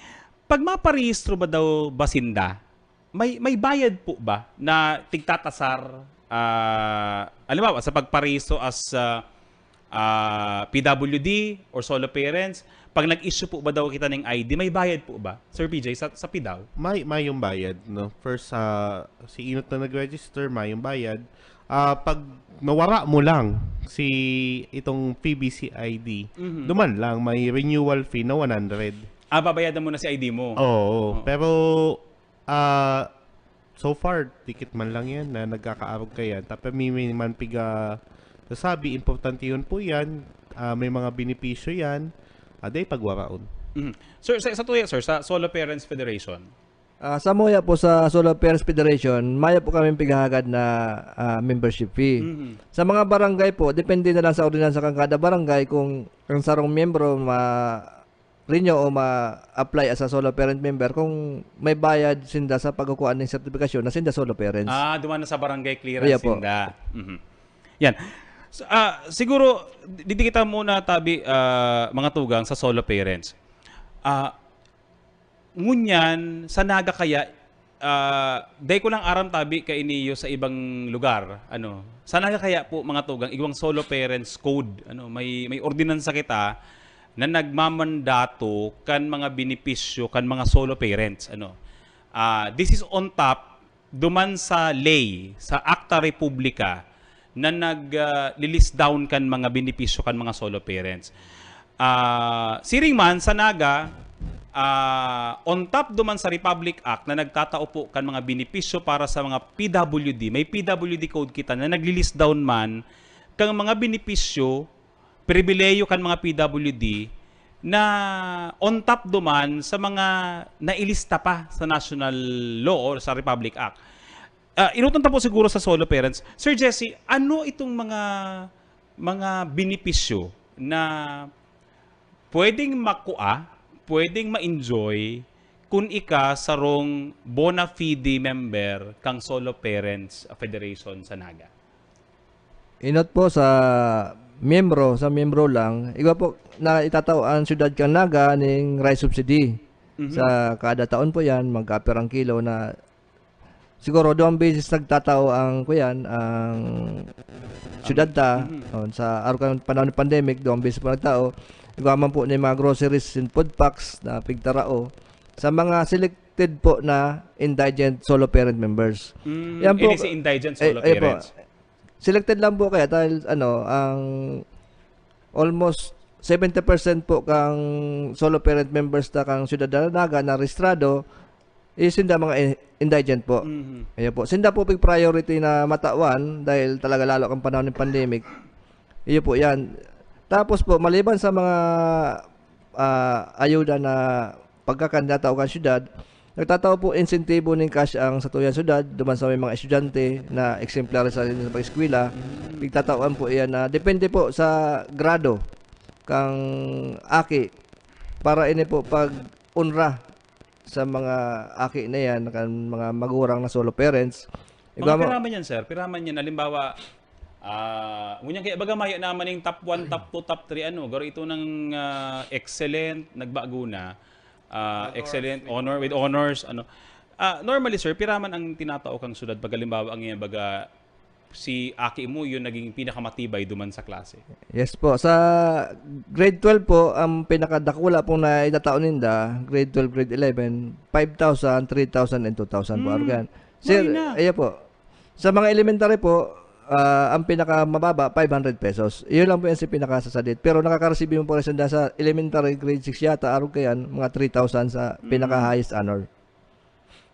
Pag maparehistro ba daw ba sinda, may, may bayad po ba na tigtatasar? Ah, halimbawa, sa pagparehistro as ah, ah, P W D or solo parents, pag nag-issue po ba daw kita ng I D, may bayad po ba, Sir P J, sa, sa PDAW? May, may yung bayad, no? First, sa si inot na nag-register, may yung bayad. Ah, pag nawara mo lang si itong P B C I D, Mhm. duman lang, may renewal fee na one hundred. Ah, babayadan mo na si I D mo. Oo, pero ah, so far, dikit man lang yan na nagkakaarog ka yan. Tapos may, may man piga sasabi, importante yun po yan. Ah, may mga benepisyo yan. Aday pagwaraon. Mhm. Sir, sa, sa tuya, sir, sa Solo Parents Federation? Ah, sa muya po sa Solo Parents Federation, maya po kami pighahagad na ah, membership fee. Mhm. Sa mga barangay po, depende na lang sa ordinansa kan kada barangay kung ang sarong miyembro ma-renew o ma-apply as a solo parent member kung may bayad sinda sa pagkukuha ng sertifikasyon na sinda solo parents. Ah, duman na sa barangay clearance Iya po. Sinda. Mhm. Yan. So, ah, siguro, di, di kita muna tabi, ah, mga tugang sa solo parents. Ah, ngunyan, sa Naga kaya, ah, dai ko lang aram tabi kaini iyo sa ibang lugar, ano. Sa Naga kaya po, mga tugang, igwang solo parents code, ano, may, may ordinansa kita na nagmamandato kan mga benepisyo kan mga solo parents, ano. Ah, this is on top duman sa ley, sa Acta Republica, na nag, ah, li-list down kan mga benepisyo kan mga solo parents. Ah, siring man sa Naga, ah, on top duman sa Republic Act na nagtatao po kan mga benepisyo para sa mga P W D, may P W D code kita na nagli-list down man kan mga benepisyo, pribilehiyo kan mga P W D na on top duman sa mga nailista pa sa national law or sa Republic Act. Ah, inuton ta po siguro sa solo parents. Sir Jesse, ano itong mga mga benepisyo na pwedeng makua, pwedeng ma-enjoy kun ika sarong bona fide member kang Solo Parents Federation sa Naga? Inot po sa miyembro, sa miyembro lang, igwa po na itatao ang syudad kan Naga ning rice subsidy. Mhm. Sa kada taon po yan, magkapirang kilo na siguro duwang beses nagtatao ang, kuyan, ang syudad ta. Mhm. On, sa araw kan panahon ng pandemic, duwang beses po nagtao. Igwa man po ni mga groceries and food packs na pigtarao. Sa mga selected po na indigent solo parent members. Mm, Yan po. Ini si indigent Eh, solo eh, po. parents. Selected lang po kaya dahil ano, ang almost seventy percent po kang solo parent members na kang Syudad Naga na rehistrado is sinda mga i- indigent po. Mhm. Ayan po. Sinda po big priority na matawan dahil talaga lalo ang panahon ng pandemic. Iyo po yan. Tapos po, maliban sa mga ah, ayuda na pagkakandidato o kan syudad, nagtatao po insentibo ning cash ang satuyang syudad duman sa may mga estudyante na exemplary sa, sa pag-eskwela. Pigtatawan po iyan na depende po sa grado kang aki para ini po pag-unra sa mga aki na yan, kan mga magurang na solo parents. Mga Igwa mo- piraman yan, sir. Piraman yan. Halimbawa, ah, ngunyan kaya baga mayo naman yung top one, top two, top three, ano, garo ito ng ah, excellent, nagbago na. Ah, excellent, honor, with honors, ano. Ah, normally, sir, piraman ang tinatao kang syudad pag halimbawa ang yan, baga, si aki mo, yun naging pinakamatibay duman sa klase. Yes po. Sa grade twelve po, ang pinakadakula pong na itatao ninda, grade twelve, grade eleven, five thousand, three thousand, and two thousand po, Hmm. Argan. Mahal na. Ayan po. Sa mga elementary po, ah, ang pinakamababa, five hundred pesos. Iyon lang po yan si pinakasasadit. Pero nakaka-receive mo po rin sa elementary, grade six yata, arog kayan, mga three thousand sa Hmm. pinaka-highest honor.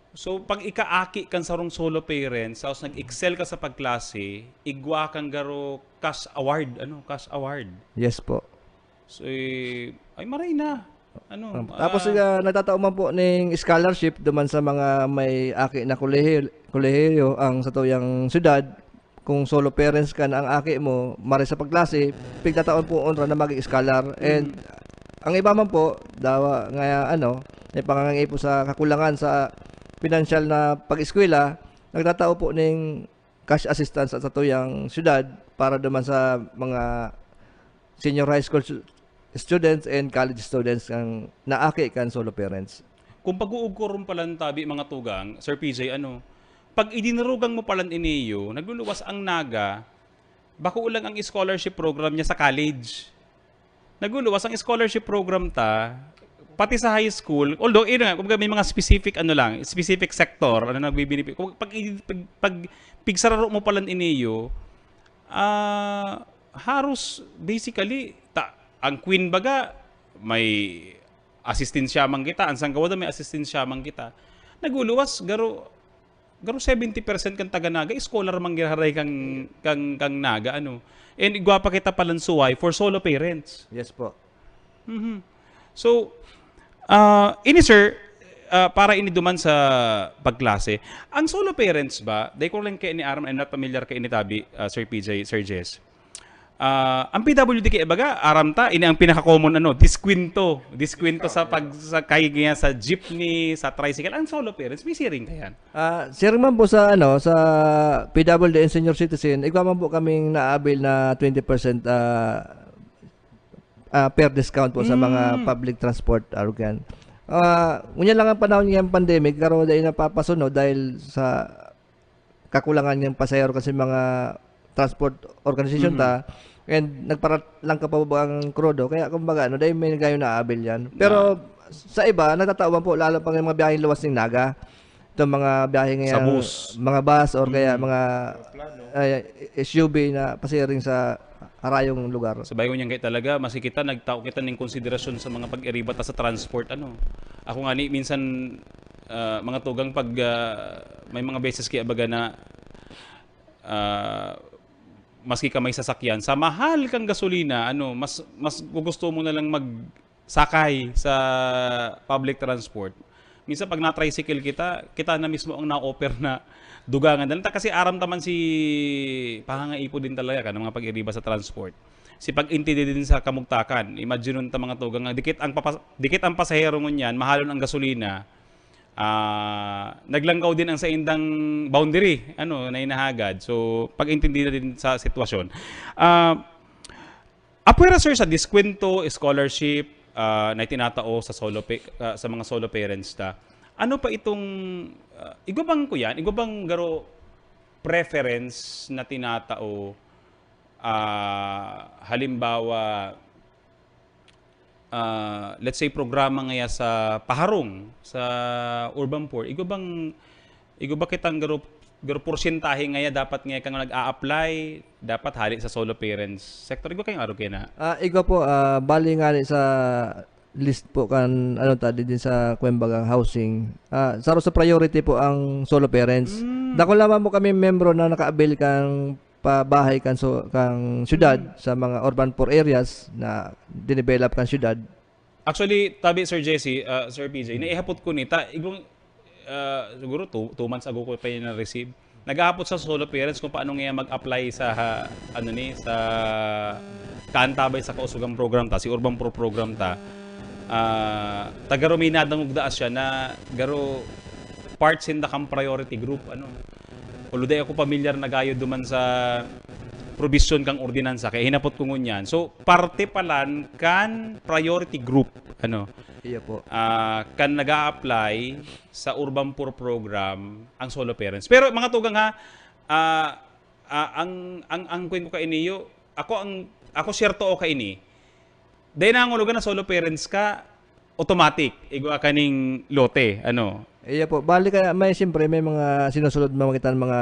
So, pag ikaaki kang sarong solo parents, tapos nag-excel ka sa pagklase, igwa kang garo cash award, ano, cash award. Yes po. So, eh, ay, maray na. Ano, Tapos ah, uh, natatao man po ning scholarship duman sa mga may aki na kolehiyo, kolehiyo ang sa tuyang syudad. Kung solo parents ka na ang aki mo, mare sa pagklase, pigtataon po onra na maging scholar. And ang iba man po, dawa nga ano, may pangangaipo sa kakulangan sa pinansyal na pag-eskwela, nagtatao po ning cash assistance sa tuyang syudad para duman sa mga senior high school su- students and college students ang naaki kan solo parents. Kung pag-uugkoron palan tabi, mga tugang, Sir P J, ano, pag idinurugang mo palan ini iyo, nagluluwas ang Naga, bako lang ang scholarship program niya sa college. Nagluluwas ang scholarship program ta, pati sa high school, although, yun nga, kumbaga may mga specific, ano lang, specific sector, ano, nagbibinipit. Kung pag, pag, pag pigsararo mo palan ini iyo, ah, haros, basically, ta, ang Queen baga, may asistensya man kita, ang Sangkawada may asistensya man kita. Naguluwas, garo, garo seventy percent kan taga Naga, scholar man giraray kang, kang, kang Naga, ano. And igwa pa kita palansuway for solo parents. Yes po. Mhm. So, ah, ini sir, ah, para ini duman sa pagklase. Ang solo parents ba, dai ko lang kay ni aram, I'm not familiar kay ini tabi, ah, Sir P J, Sir Jess. Ah, ang P W D kay baga, aram ta, ini ang pinaka-common, ano, diskwento. Diskwento sa pag, sa kay niya sa jeepney, sa tricycle. Ang solo parents, may siring ta yan. Ah, siring man po sa, ano, sa P W D and senior citizen, igwa man po kaming naabil na twenty percent, ah, ah, per discount po sa mga Mm. public transport, arog yan. Ah, ngunyan lang ang panahon ngayang pandemic, garo dai napapasunod dahil sa kakulangan ng pasahero kasi mga transport organization Mhm. ta, and nagparat lang ka pa ba ang krudo, kaya kumbaga, ano, dai may gayon naabil yan. Pero Na- sa iba, nagtatao man po, lalo pag yung mga biyaheng luwas ng Naga, itong mga biyahe Sa ngayang bus. mga bus or kaya Mm. mga Eroplano. ay, S U V na pasiring sa harayong lugar. Sa bayo niyan kaya talaga, mas kita nagtao kita ning konsiderasyon sa mga pag-iriba ta sa transport, ano. Ako nga ni, minsan, ah, mga tugang pag, ah, may mga beses kaya baga na, ah, maski ka may sasakyan, sa mahal kang gasolina, ano, mas, mas gugusto mo na lang mag, sakay sa public transport. Minsan pag na-tricycle kita, kita na mismo ang na-offer na dugangan. Dahil ta kasi aram ta man si pahangaipo din talaga kan mga pag-iriba sa transport. Si pag-intindi din sa kamugtakan. Imagine ta mga tugang nga, dikit ang papas-, dikit ang pasahero ngunyan, mahalon ang gasolina, ah, naglangkaw din ang saindang boundary, ano, na inahagad. So, pag-intindi na din sa sitwasyon. Ah, Apwera, sir, sa diskwento, scholarship, ah, na itinatao sa solo pa-, ah, sa mga solo parents ta, ano pa itong, ah, igwa bang kuyan, igwa bang garo preference na tinatao, ah, halimbawa, ah, let's say, programa ngaya sa paharong, sa urban poor, igwa bang Igwa ba kitang garo, garo porsyentahe ngaya dapat ngaya kang nag-a-apply, dapat hali sa solo parents sector? Igwa kayong arog kaya na? Ah, igwa po, ah, bali nga ni sa list po kan, ano ta, di din sa, kumbaga, housing. Ah, saro sa priority po ang solo parents. Mm. Dakula man po kami membro na naka-avail kan pabahay kan so, kan syudad Mm. sa mga urban poor areas na dinevelop kan syudad. Actually, tabi, Sir Jesse, ah, Sir P J, naihapot ko ni, ta, igong, ah, siguro two, two months ago ko pa yun na-receive. Naghahapot sa solo parents kung paano nga mag-apply sa, ha, ano ni, sa kaantabay sa kausugang program ta, si Urban Pro program ta. Ah, ta garo may nadangog daa siya na garo part sinda kang priority group, ano. Although di ako pamilyar na gayo duman sa probisyon kang ordinansa, kaya hinapot ko ngunyan. So, parte palan kan priority group, ano, Iya po. ah, kan nag apply sa Urban Poor Program ang solo parents. Pero mga tugang ha, ah, ah, ang, ang, ang kwen ko kainiyo, ako ang, ako siyerto o kaini, dahil nangulugan na solo parents ka, automatic, igwa ka ning lote, ano? Iya po. Bali kaya may, siyempre, may mga sinusunod mga kita mga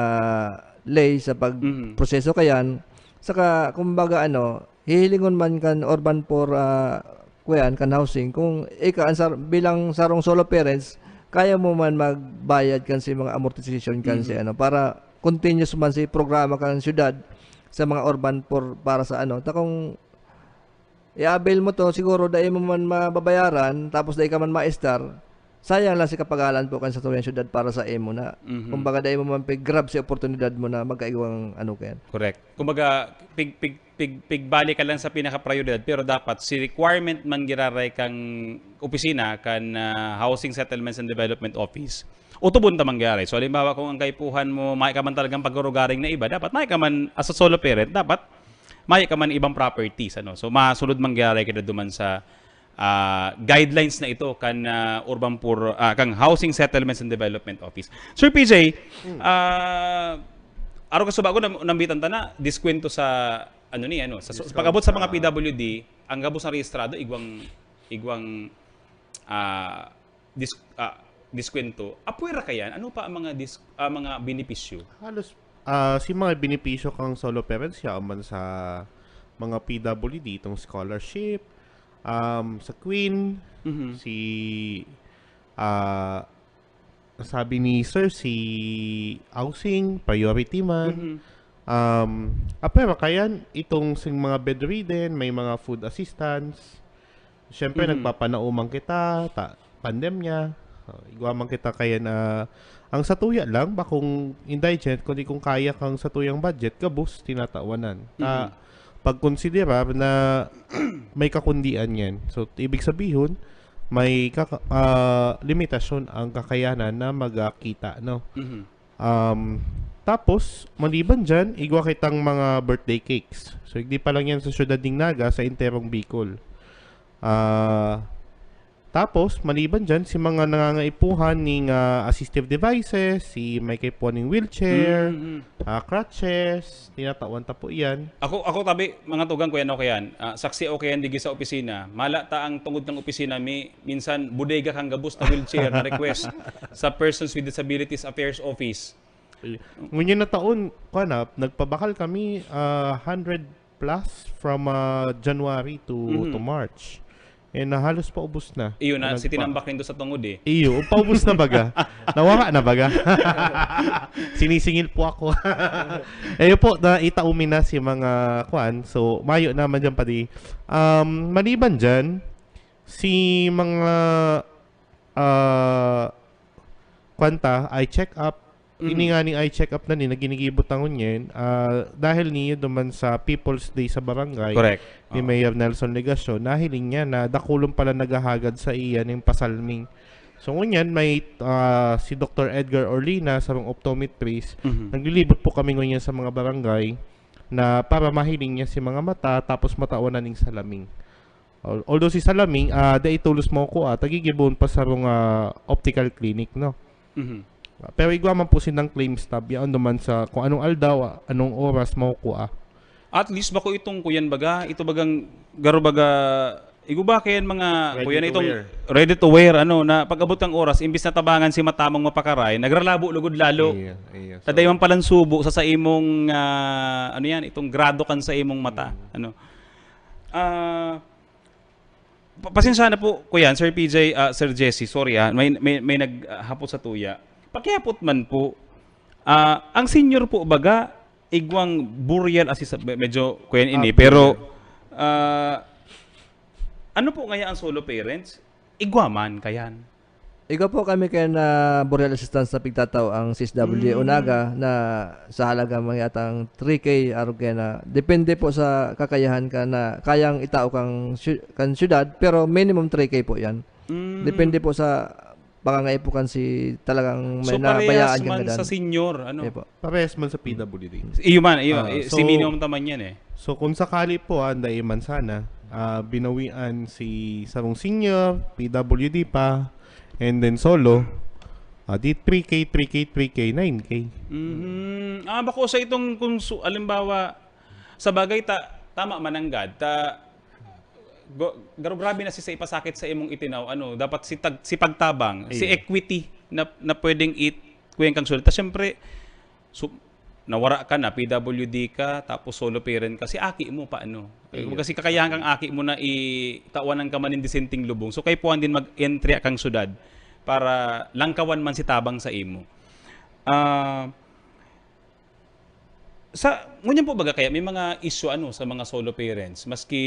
ley sa Mhm. pagproseso kayan. Saka, kumbaga, ano, hihilingon man kan urban poor, ah, kuyan, kan housing, kung ika ang sar-, bilang sarong solo parents, kaya mo man magbayad kan si mga amortization kan si Mhm. ano, para continuous man si programa kan syudad sa mga urban poor para sa ano. Ta kung i-avail mo to, siguro dai mo man mababayaran, tapos dai ka man maestar, sayang lang si kapagalan po kan sa tuyang syudad para sa imo na. Mhm. Kumbaga, dai mo man pig-grab si oportunidad mo na magkaigwang ano kayan. Correct. Kumbaga, pig, pig, pig, pigbalik ka lang sa pinaka-prioridad, pero dapat si requirement man giraray kang opisina, kan, ah, Housing Settlements and Development Office, utubon ta man giraray. So, halimbawa, kung ang kaipuhan mo, may ka man talagang pagkarugaring na iba, dapat may ka man, as a solo parent, dapat maya ka man ibang properties, ano. So, masunod man giraray kita duman sa, ah, guidelines na ito kan, ah, Urban Poor, ah, kang Housing Settlements and Development Office. Sir P J, ah, arog ka subago, nam-, nambitan ta na, diskwento sa, ano ni, ano, sa, sa pag-abot sa mga P W D, ang gabos na rehistrado, igwang, igwang, ah, dis-, ah, diskwento. Apwera kayan, ano pa ang mga dis-, ah, mga benepisyo? Halos, ah, si mga benepisyo kang solo parents, yaon man sa mga P W D, itong scholarship, um, sa Queen, Mhm. si, ah, sabi ni Sir, si housing, priority man. Mhm. Um, apwera kayan, itong sing mga bedridden, may mga food assistance. Siyempre, Mhm. nagpapanauman kita, ta-, pandemya. Ah, igwa man kita kaya na, ang satuya lang, bakong indigent, kundi kung kaya kang satuyang budget, gabos, tinatawanan. Ta-, Mhm. pagkonsiderar na may kakundian yan. So, ibig sabihon, may kaka-, ah, limitasyon ang kakayanan na magkita, no? Mhm. Um, tapos, maliban dyan, igwa kitang mga birthday cakes. So, hindi pa lang yan sa syudad ning Naga, sa enterong Bicol. Ah, tapos, maliban dyan, si mga nangangaipuhan ning, ah, assistive devices, si may kaipuhan ning wheelchair, Mm, mm. ah, crutches, tinatawan ta po iyan. Ako, ako tabi, mga tugang ko yan, okay yan. Ah, saksi okay yan, digi sa opisina. Mala ta ang tungod ng opisina, mi-, minsan bodega kang gabos na wheelchair na request sa Persons with Disabilities Affairs Office. Ay, ngunyan na taon, kuwan na, nagpabakal kami, ah, hundred plus from, ah, January to, Mhm. to March. Eh, na halos paubos na. Iyon na, Nagpa- si tinambak nindo sa tungod eh. Iyo, paubos na baga. Nawara na baga. Sinisingil po ako. Ayun po, na itaumi na si mga kwan. So, mayo naman dyan, padi. Um, maliban dyan, si mga, ah, kwan ta, eye check-up. Mhm. Ini nga ning eye check-up na ni, na ginigibo ta ngunyan, ah, dahil niya duman sa People's Day sa barangay, Correct. ni Oo. Mayor Nelson Legacion, nahiling niya na dakulon pala naghahagad sa iya ning pasalming. So, ngunyan, may, ah, si Doktor Edgar Orlina, sarong optometrist, Mhm. naglilibot po kami ngunyan sa mga barangay na para mahiling niya si mga mata, tapos matawan na ning salaming. Al-, although si salaming, ah, dai tolos makukua, ta gigibohon pa sarong, ah, optical clinic, no? Mhm. Ah, pero igwa man po sinang claim stub, yaon naman sa kung anong aldaw, ah, anong oras makukua. At least bako itong kuyan baga, ito bagang garo baga, igo ba kayan mga Ready kuyan to itong wear. Ready to wear, ano, na pag-abot kang oras, imbis na tabangan si mata mong mapakaray, nagralabo lugod lalo. Iya, iya. So, Taday man palang subo sa, sa imong, ah, ano yan, itong grado kan sa imong mata, Mm. ano. Ah, pa-, pasensya na po, kuyan, Sir P J, ah, Sir Jesse, sorry, ah, may, may, may naghapot sa tuya. Pakihapot man po, ah, ang senior po baga, igwang burial assist-, me-, medyo, kuyan ini, Ah, pero, burial. ah, ano po ngaya ang solo parents? Igwa man, kayan. Igwa po kami kaya na burial assistance na pigtatao ang C S W D Mm. Unaga na sa halaga mga yatang three K, arog kaya na, depende po sa kakayahan ka na kayang itao kang syu-, kan syudad, pero minimum three K po yan. Mm. Depende po sa pangangaipo kan si talagang may So, nabayaan parehas kang man gadan. Sa senior, ano? Opo. Parehas man sa P W D. Iyo man, iyo, Ah, eh, so, si minimum taman yan eh. so kung sakali po, ah, dai man sana, ah, binawian si sarong senior, P W D pa, and then solo, ah, di three K, three K, three K, nine K. Mhm. Ah, bako sa itong kung su-, alimbawa, sa bagay ta-, tama mananggad, ta-, go-, garo grabe na si sa ipasakit sa imong itinaw, ano, dapat si tag-, si pagtabang, si Iya. equity na, na pwedeng it-, kuyan kang sulit. Tas syempre, so, nawara ka na, P W D ka, tapos solo parent ka, si aki mo paano? Eh, Iya. kumbaga, si kakayahan kang aki mo na i-, tawanan ka man nin disenteng lubong. So, kaipuhan din mag-entry kang syudad para langkawan man si tabang sa imo. Ah, sa, ngunyan po baga kaya may mga issue, ano, sa mga solo parents, maski,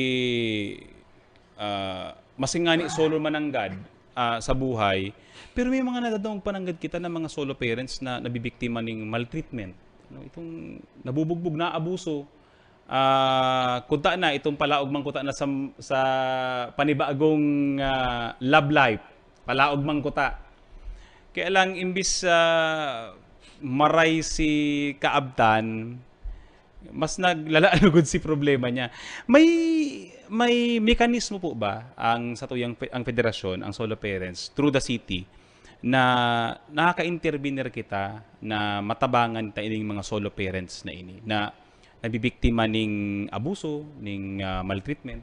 ah, maski ngani solo mananggad, ah, sa buhay, pero may mga nadadangog pananggad kita na mga solo parents na nabibiktima ning maltreatment. No, itong nabubugbog, naabuso. Ah, kunta na, itong palaog man kuta na sa, sa panibagong, ah, love life. Palaog man kuta. Kaya lang, imbis, ah, maray si kaabtan, Mas naglala lugod si problema niya. May, may mekanismo po ba ang satuyang fe-, ang federasyon, ang solo parents, through the city, na nakaka-intervenir kita na matabangan ta ining mga solo parents na ini, na nabibiktima ning abuso, ning, ah, maltreatment?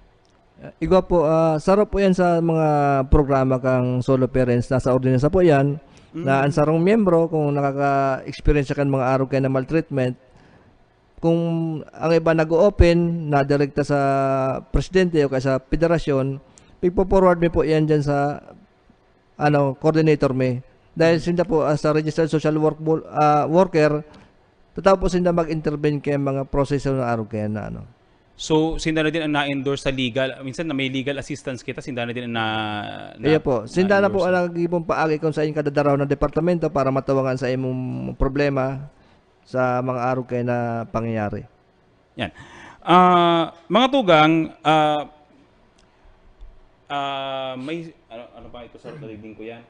Ah, igwa po, ah, saro po yan sa mga programa kang solo parents. Nasa ordinansa po yan, na Mm. ang sarong miyembro, kung nakaka-experience siya kan mga arog kaya na maltreatment, kung ang iba nag-o-open, na direkta sa presidente o kaya sa federasyon, pigpo-forward mi po yan dyan sa, ano, coordinator mi. Dahil Mm. sinda po, as a registered social work, ah, worker, tatao po sinda mag-intervene kaya mga proseso na arog kaya na, ano. So, sinda na din ang na-endorse sa legal. Minsan na may legal assistance kita, sinda na din ang na, na, Iya po. Sinda na po na-endorse. Ang nagiging paagi kung sa inyong kadadaraw na departamento para matawangan sa imong problema sa mga arog kaya na pangyayari. Yan. Ah, mga tugang, ah, ah, may, ano, ano pa ito sa reading ko yan?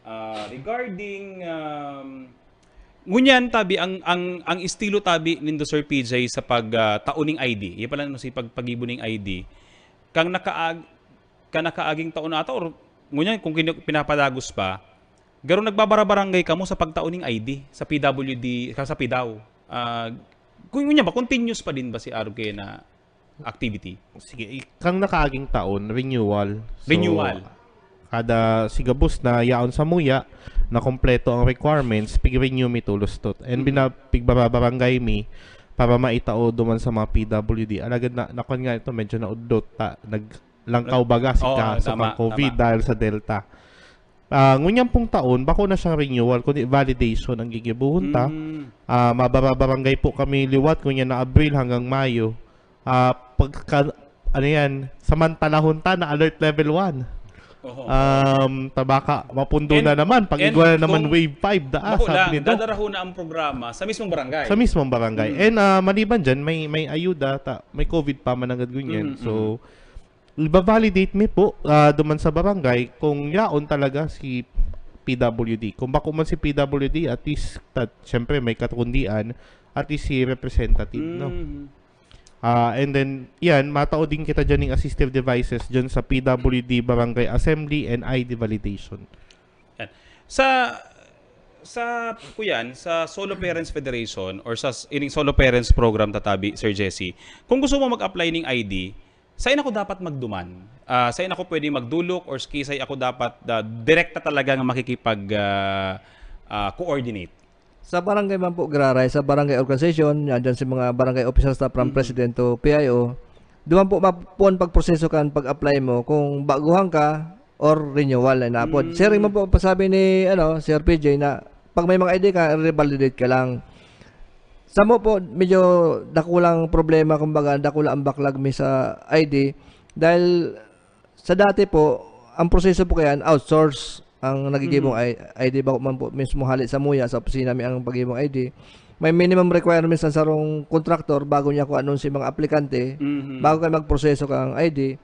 Ah, regarding, um, ngunyan, tabi, ang, ang, ang estilo, tabi, nindo, Sir P J, sa pag, ah, tao ning I D, iya pala, no, si pag-, pag-ibo ning I D, kang nakaag-, kang nakaaging taon na ata, or ngunyan, kung kini-, pinapadagos pa, garo nagbabarabarangay kamo sa pagtao ning I D, sa P W D, sa, sa PDAW. Ah, kung ngunyan ba, continuous pa din ba si arog kaya na activity? Sige, i-, kang nakaaging taon, renewal. So, Renewal. Kada sigabos na yaon sa muya, na kompleto ang requirements, pig-renew mi tolos tot. And Mm. bina-, pigbababarangay mi para maitao duman sa mga P W D. Alagad na, nakon nga ito, medyo naudlot ta, naglangkaw baga si Oo, kaso tama, kang COVID tama. dahil sa Delta. Ah, ngunyan pong taon, bako na siyang renewal, kundi validation ang gigibohon ta. Mm. Ah, mabababarangay po kami liwat, ngunyan na Abril hanggang Mayo. Ah, pagka, ano yan, samantalahon ta na alert level one. Oho. Um, tabaka, mapundo And, na naman, pag and igwa na naman kung wave five, daa, bako sabi lang, nito. Dadarahon na ang programa sa mismong barangay. Sa mismong barangay. Mm. And, ah, maliban dyan, may, may ayuda, ta, may COVID pa, mananggad ngunyan. Mm, So, mm. ibabalidate mi po, ah, duman sa barangay kung yaon talaga si P W D. Kung bako man si P W D, at least, ta, syempre, may kakundian, at least si representative, no? Mm. Ah, and then, yan, matao din kita dyan ng assistive devices dyan sa P W D Barangay Assembly and I D validation. Yan. Sa, sa, kuyan, sa Solo Parents Federation or sa s-, ining Solo Parents Program, tatabi, Sir Jesse, kung gusto mo mag-apply ning I D, sain ako dapat magduman? Ah, sain ako pwede magdulok or s-, kisay ako dapat, ah, direkta talaga nga makikipag, ah, ah, coordinate? Sa barangay man po, giraray, sa barangay organization, yan dyan sa mga barangay officials na from Mm. president to P I O, duman po mapon pagproseso kan pag-apply mo kung baguhan ka or renewal na inapod. Mm. Siring man po pasabi ni, ano, Sir P J na pag may mga I D ka, revalidate ka lang. Samo po, medyo dakulang problema, kumbaga, dakula ang backlog mi sa I D dahil sa dati po, ang proseso po kaya outsource ang nagigibong Mhm. I-, I D, bako man po mismo hali sa muya, sa opisina mi ang pagigibong I D. May minimum requirements ang sarong kontraktor bago niya kung anong si mga aplikante, Mhm. bago kayo magproseso kang I D.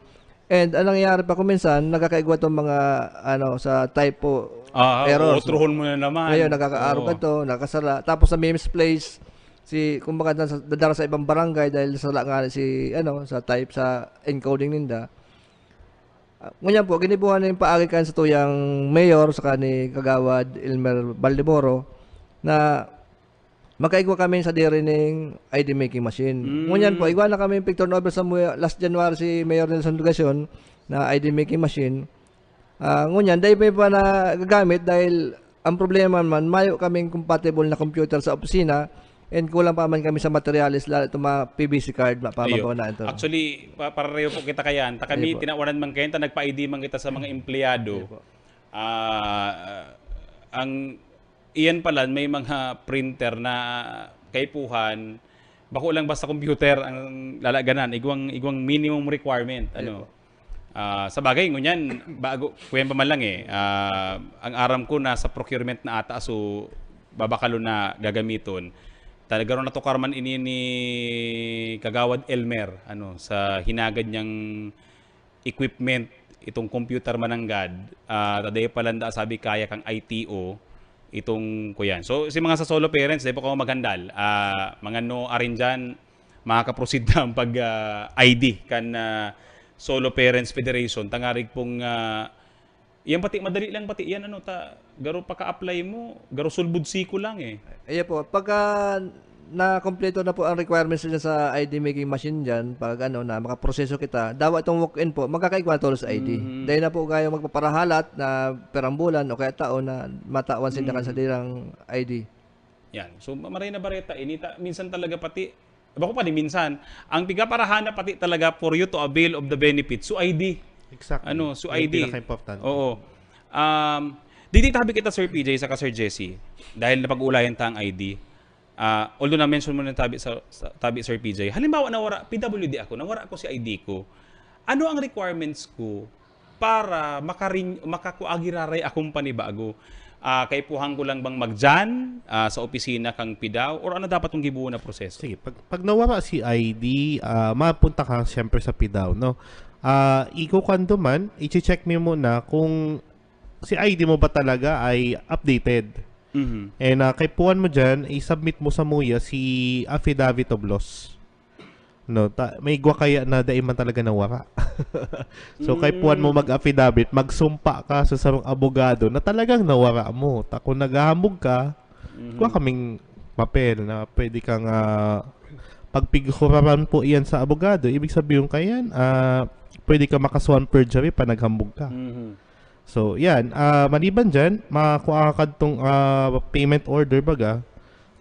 And ang nangyayari pa kung minsan, nagkakaigwa tong mga, ano, sa type po, Ah, errors. Utrohon mo na naman. Ngayon, nakakaarog Oo. ka to, nakasala. Tapos sa misplace, si, kumbaga, nasa, dadara sa ibang barangay dahil sala nga si, ano, sa type sa encoding ninda. Ah, ngunyan po, ginibuhan na yung paagi kan sa tuyang mayor, saka ni Kagawad Elmer Baldeboro, na makaigwa kami sa diri ning I D making machine. Mm. Ngunyan po, igwa na kami pig-turnover sa muya, last January si Mayor Nelson Legacion na I D making machine. Ah, ngunyan, dai pa pa nagagamit dahil ang problema man, mayo kaming compatible na computer sa opisina and kulang pa man kami sa materyales, lalo itong mga P V C card, ma-, Ayo. Pamabaw na ito. Actually, pa-, pareho po kita kayan. Ta kami, Ayo po. Tinawaran man kayan, ta nagpa-I D man kita sa mga empleyado. Ayo po. Ah, ang, iyan pala, may mga printer na kaipuhan, bako lang basta computer ang lalaganan, igwang, igwang minimum requirement, Ayo ano. po. Ah, sa bagay, ngunyan, bago, kuyan pa man lang eh, ah, ang aram ko na sa procurement na ata, so, babakalon na gagamiton. Talaga ron natukar man ini ni Kagawad Elmer, ano, sa hinagad niyang equipment, itong computer mananggad, ah, taday pa lang da sabi kaya kang I T O, itong kuyan. So, si mga sa solo parents, dai po kamo maghandal. Ah, mga no arin dyan, makaka-proceed na ang pag, ah, I D kan, ah, Solo Parents Federation. Tangarig pong, ah, yan pati, madali lang pati yan, ano, ta, garo paka-apply mo, garo sulbud siko lang eh. Ayan po, pagka nakompleto na po ang requirements nila sa I D making machine dyan, pag ano na, makaproseso kita, dawa itong walk-in po, magkakaigwa na tolos sa I D. Mhm. Dahil na po kayo magpaparahalat na perang bulan o kaya taon na matawan sinda kan Mhm. sa dirang I D. Yan. So, ma-, maray na bareta, inita, minsan talaga pati, bako pa ni minsan, ang pigaparahan na pati talaga for you to avail of the benefits, so I D. Exactly. Ano, so Yan I D. pinaka-importante. Oo. Um, didi tabi kita, Sir P J, saka Sir Jesse, dahil napag-uulayan ta ang I D. Ah, although na-mention mo na tabi, sa, sa, tabi, Sir P J, halimbawa, nawara, P W D ako, nawara ko si I D ko. Ano ang requirements ko para makarin-, makakua giraray akong panibago? Ah, kaipuhan ko lang bang magjan, ah, sa opisina kang PDAW? Or ano dapat kong gibuo na proseso? Sige, pag, pag nawara si I D, ah, mapunta ka siyempre sa PDAW, no? Ah, ikukuan duman, iche-check mo muna kung si I D mo ba talaga ay updated. Mhm. And, ah, kaipuhan mo dyan, i-submit mo sa MUIA si affidavit of loss. No, ta-, may igwa kaya na dai man talaga nawara. So, kaipuhan mo Mm. mag-affidavit, magsumpa ka sa sarong abogado na talagang nawara mo. Ta, kung naghahambog ka, Mhm. kuha kaming papel na pwede kang, ah, pagpighuraran po iyan sa abogado. Ibig sabihin kaya, ah, pwede ka makasuhan perjury pa naghambog ka. Mhm. So, yan. Ah, maliban dyan, makuha ka kadtong, ah, payment order, baga,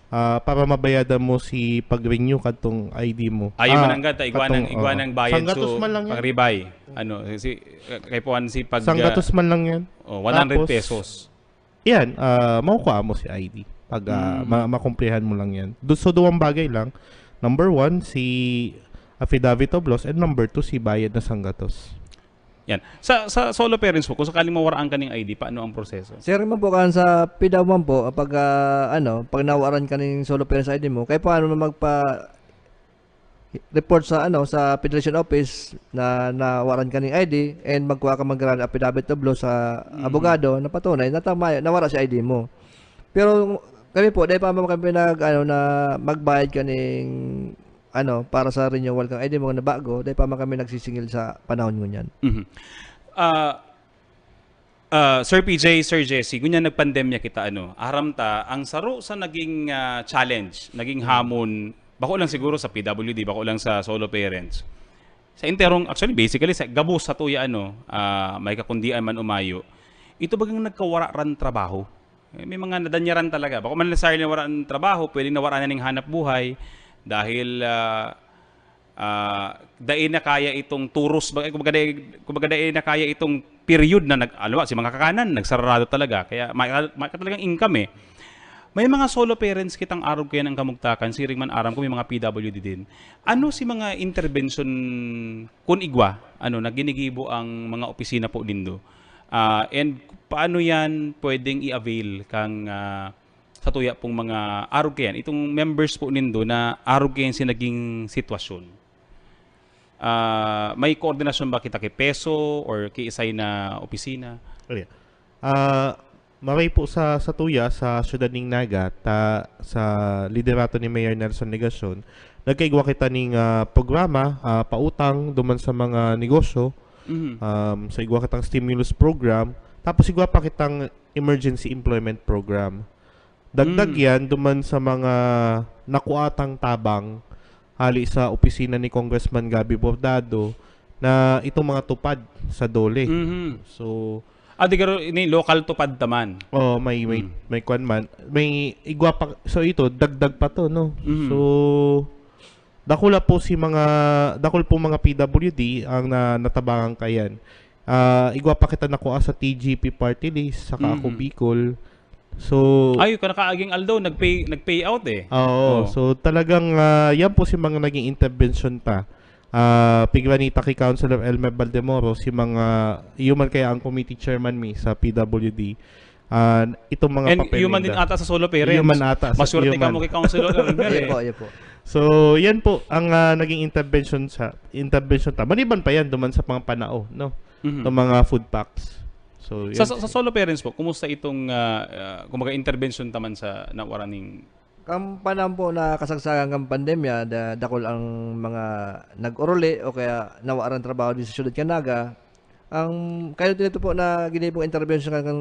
ah, para mabayadan mo si pag-renew kadtong I D mo. Ayo Ah, man ang gata, igwa kadtong, ng, igwa oo. ng bayad Sanggatos so, man lang yan. pang-rebuy. Ano, si, kaipuhan si pag, Sanggatos ah, man lang yan. oh, one hundred Tapos, pesos. Yan, ah, makukuha mo si I D. Pag, ah, Mm. ma-, makumplihan mo lang yan. Du-, so, duwang bagay lang. Number one, si affidavit of loss, and number two, si bayad na sanggatos. Yan. Sa, sa solo parents po, kung sakaling mawaraan ka ning I D, paano ang proseso? Sir, man po, kan sa PDAW man po, pag, ah, ano, pag nawaran ka ning solo parents I D mo, kaipuhan mo magpa-report sa, ano, sa Federation Office na nawaran ka ning I D and magkuha ka man giraray affidavit of loss sa Mm. abogado na patunay na tama, nawara si I D mo. Pero kami po, dai pa man kami nag, ano, na magbayad kaning ano, para sa renewal kan I D mo na bago, dai pa man kami nagsisingil sa panahon ngunyan. Mhm. Ah, ah, Sir P J, Sir Jesse, ngunyan nagpandemya kita, ano, aram ta, ang saro sa naging, ah, challenge, naging Mm. hamon, bako lang siguro sa P W D, bako lang sa solo parents. Sa enterong, actually, basically, sa gabos sa tuya, ano, ah, may kakundian man umayo, ito bagang nagkawara ran trabaho. Eh, may mga nadanyaran talaga. Bako man necessarily nawara ng trabaho, pwedeng nawara na ning hanap buhay dahil, ah, ah, dai na kaya itong turos, ba-, kumbaga dai, kumbaga dai na kaya itong period na nag-, alam mo, si mga kakanan, nagsarado talaga. Kaya may, may ka talagang income eh. May mga solo parents kitang arog kaya ng kamugtakan, siring man aram ko may mga P W D din. Ano si mga intervention kun igwa, ano, na ginigibo ang mga opisina po nindo? Ah, and paano yan pwedeng i-avail kang, ah, sa tuya pong mga arog kayan? Itong members po nindo na arog kayan si naging sitwasyon. Ah, may koordinasyon ba kita kay PESO or kay isay na opisina? Oh, yeah. Ah, maray po sa, sa tuya, sa siyudad ning Naga, ta, sa liderato ni Mayor Nelson Legacion, nagkaigwa kita ning, ah, programa, ah, pautang duman sa mga negosyo, Mhm. um, sa igwa kitang stimulus program, tapos igwa pa kitang emergency employment program. Dagdag Mm. yan duman sa mga nakuatang tabang hali sa opisina ni Congressman Gabby Bordado na itong mga tupad sa DOLE. Mhm. So, Ah, di garo, ini local tupad taman. Oh, may, may, Mm. may kwan man. May igwa pa. So, ito, dagdag pa to, no? Mhm. So, dakula po si mga, dakul po mga P W D ang na, natabangan kayan. Ah, igwa pa kita nakuha sa T G P party list, saka ako Mhm. Bicol. So, Ay, ka nakaaging aldaw, nag-pay, nag-pay out eh. Oo, Oh. so talagang, ah, yan po si mga naging intervention ta. Ah, pigranita kay Councilor Elmer Baldemoro, si mga, iyo man kaya ang committee chairman mi sa P W D. Ah, itong mga And papeles iyo man din da. Ata sa solo parents. Iyo man ata sa Maswerte iyo ka man. mo kay Councilor Elmer Iyo eh. po, iyo po. So, yan po ang, ah, naging intervention sa, intervention ta. Maliban pa yan, duman sa mga panao, no? Mhm. Itong mga food packs. So, Sa, yan. sa, sa solo parents po, kumusta itong, ah, ah, kumbaga, intervention taman sa nawara ning Kan panahon po na kasagsagan kan pandemya, da-, dakul ang mga nag-oruli o kaya nawaran trabaho dito sa siyudad kan Naga. Ang kayo dito po na ginibong intervention kan, kan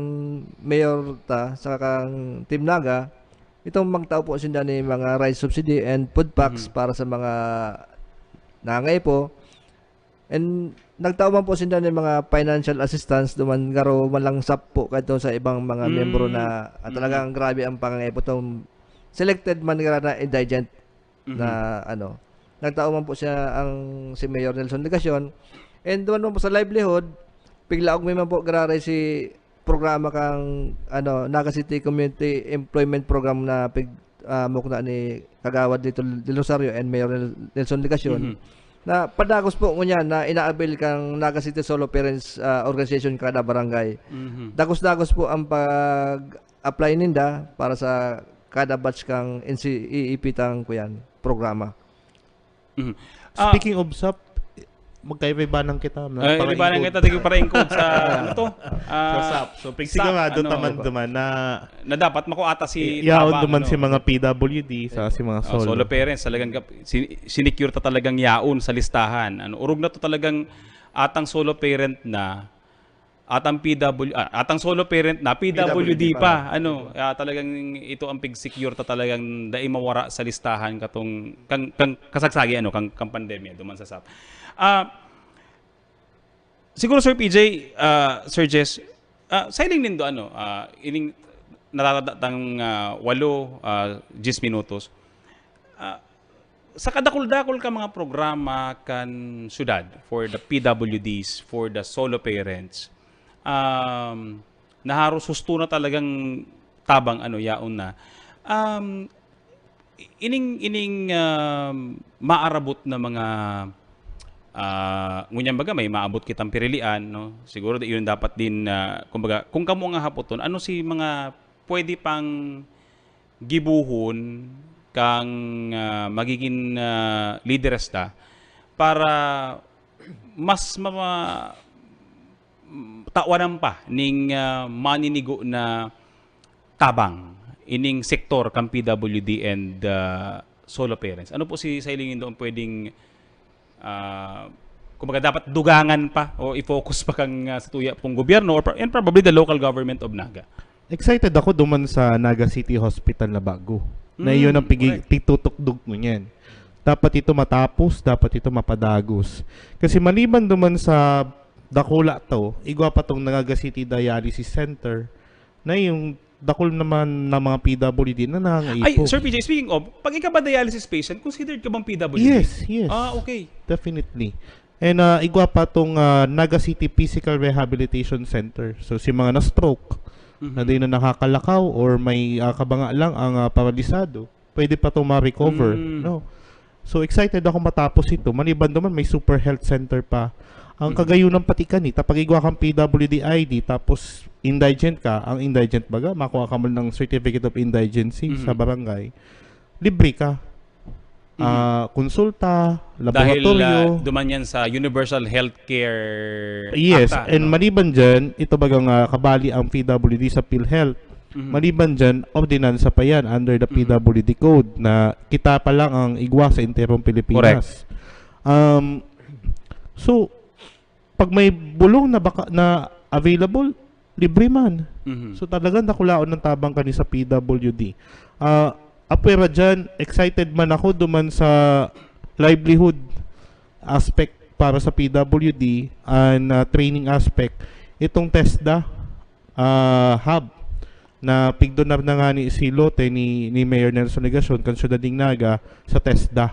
Mayor ta sa kan Team Naga, itong magtao po sinda ni mga rice subsidy and food packs Mhm. para sa mga nangangaipo. And nagtao man po sinda ng mga financial assistance duman garo man lang sap po kadto sa ibang mga miyembro Mm. na, ah, Mm. talagang grabe ang pangangaipo tong selected man garo na indigent Mhm. na ano. Nagtao man po siya ang si Mayor Nelson Legacion. And duman man po sa livelihood, piglaog mi man po graray si programa kang ano, Naga City Community Employment Program na pig, ah, mukna ni Kagawad Lito Del Rosario and Mayor Nel-, Nelson Legacion. Mhm. Na padagos po ngunyan na inaabil kang Naga City Solo Parents, ah, Organization kada barangay. Mhm. Dagos-dagos po ang pag-apply ninda para sa kada batch kang N C E E P tang kuyan, programa. Mhm. Ah, Speaking of sap, magkaiba-iba nang kita, Ay, nagparaingkod. Iba nang kita, di ko paraingkod sa, ano to? Ah, Sa sap. So, pig-, sa, sigurado ano, taman iba. Duman na Na dapat makuha ta si i-, yaon tabang, duman ano. Si mga P W D sa, si mga Oh, solo. Solo parents, talagang kap-, si-, sinecure ta talagang yaon sa listahan. Ano, orog na to talagang atang solo parent na, atang P W, ah, atang solo parent na, P W D P W D pa. Pa. Ano, ah, talagang ito ang pig-secure ta talagang dai mawara sa listahan katong kang, kang kasagsagi, ano, kang, kang pandemya duman sa sap. Ah, siguro, Sir P J, ah, Sir Jess, ah, sa hiling nindo, ano, ah, ining natatada tang, ah, walo, ah, diyes minutos. Ah, sa kadakul-dakul ka mga programa kan syudad for the P W Ds, for the solo parents, um, naharos husto na talagang tabang, ano, yaon na. Um, ining, ining, um, maarabot na mga, ah, ngunyan baga may maabot kitang pirilian, no? Siguro di yun dapat din, ah, kumbaga, kung kamo nga hapoton, ano si mga pwede pang gibohon kang, ah, magiging, ah, lideres ta para mas ma-, ma-, tawanan pa ning, ah, maninigo na tabang ining sektor kan P W D and, ah, solo parents? Ano po si, sa hiling nindo ang pwedeng, ah, kumbaga, dapat dugangan pa o i-focus pa kang, ah, sa tuya pong gobyerno or pro-, and probably the local government of Naga? Excited ako duman sa Naga City Hospital na bago. Na Mm, iyon ang pigi-, correct. Titutukdog ko niyan. Dapat ito matapos, dapat ito mapadagos. Kasi maliban duman sa dakula to, igwa pa tong Naga City Dialysis Center na yung dakul naman na mga P W D na nangangaipo. Ay, Sir P J, speaking of, pag ikaw ba dialysis patient, considered ka bang P W D? Yes, yes. Ah, okay. Definitely. And, ah, igwa pa tong, ah, Naga City Physical Rehabilitation Center. So, si mga na-stroke, Mhm. na di na nakakalakaw or may, ah, kabanga lang ang, ah, paralisado, pwede pa itong ma-recover, Mm. no? So, excited ako matapos ito. Maliban naman, may Super Health Center pa. Ang Mhm. kagayunan pati kani, ta pag igwa kang P W D I D, tapos indigent ka, ang indigent baga, makuha ka man ng certificate of indigency Mhm. sa barangay, libre ka. Mhm. Ah, konsulta, Dahil, laboratorio. Ah, duman yan sa Universal Healthcare Yes, Act, and ano? Maliban dyan, ito bagang, ah, kabali ang P W D sa PhilHealth. Mhm. Maliban dyan, ordinansa pa yan under the Mhm. P W D Code na kita pa lang ang igwa sa enterong Pilipinas. Correct. Um, so, pag may bulong na baka, na available, libre man. Mhm. So, talagang dakulaon ng tabang kani sa P W D. Ah, apwera dyan, excited man ako duman sa livelihood aspect para sa P W D and, ah, training aspect. Itong TESDA, ah, hub na pigdonar na ngani si lote ni, ni Mayor Nelson Legacion kan Syudad nin Naga sa TESDA,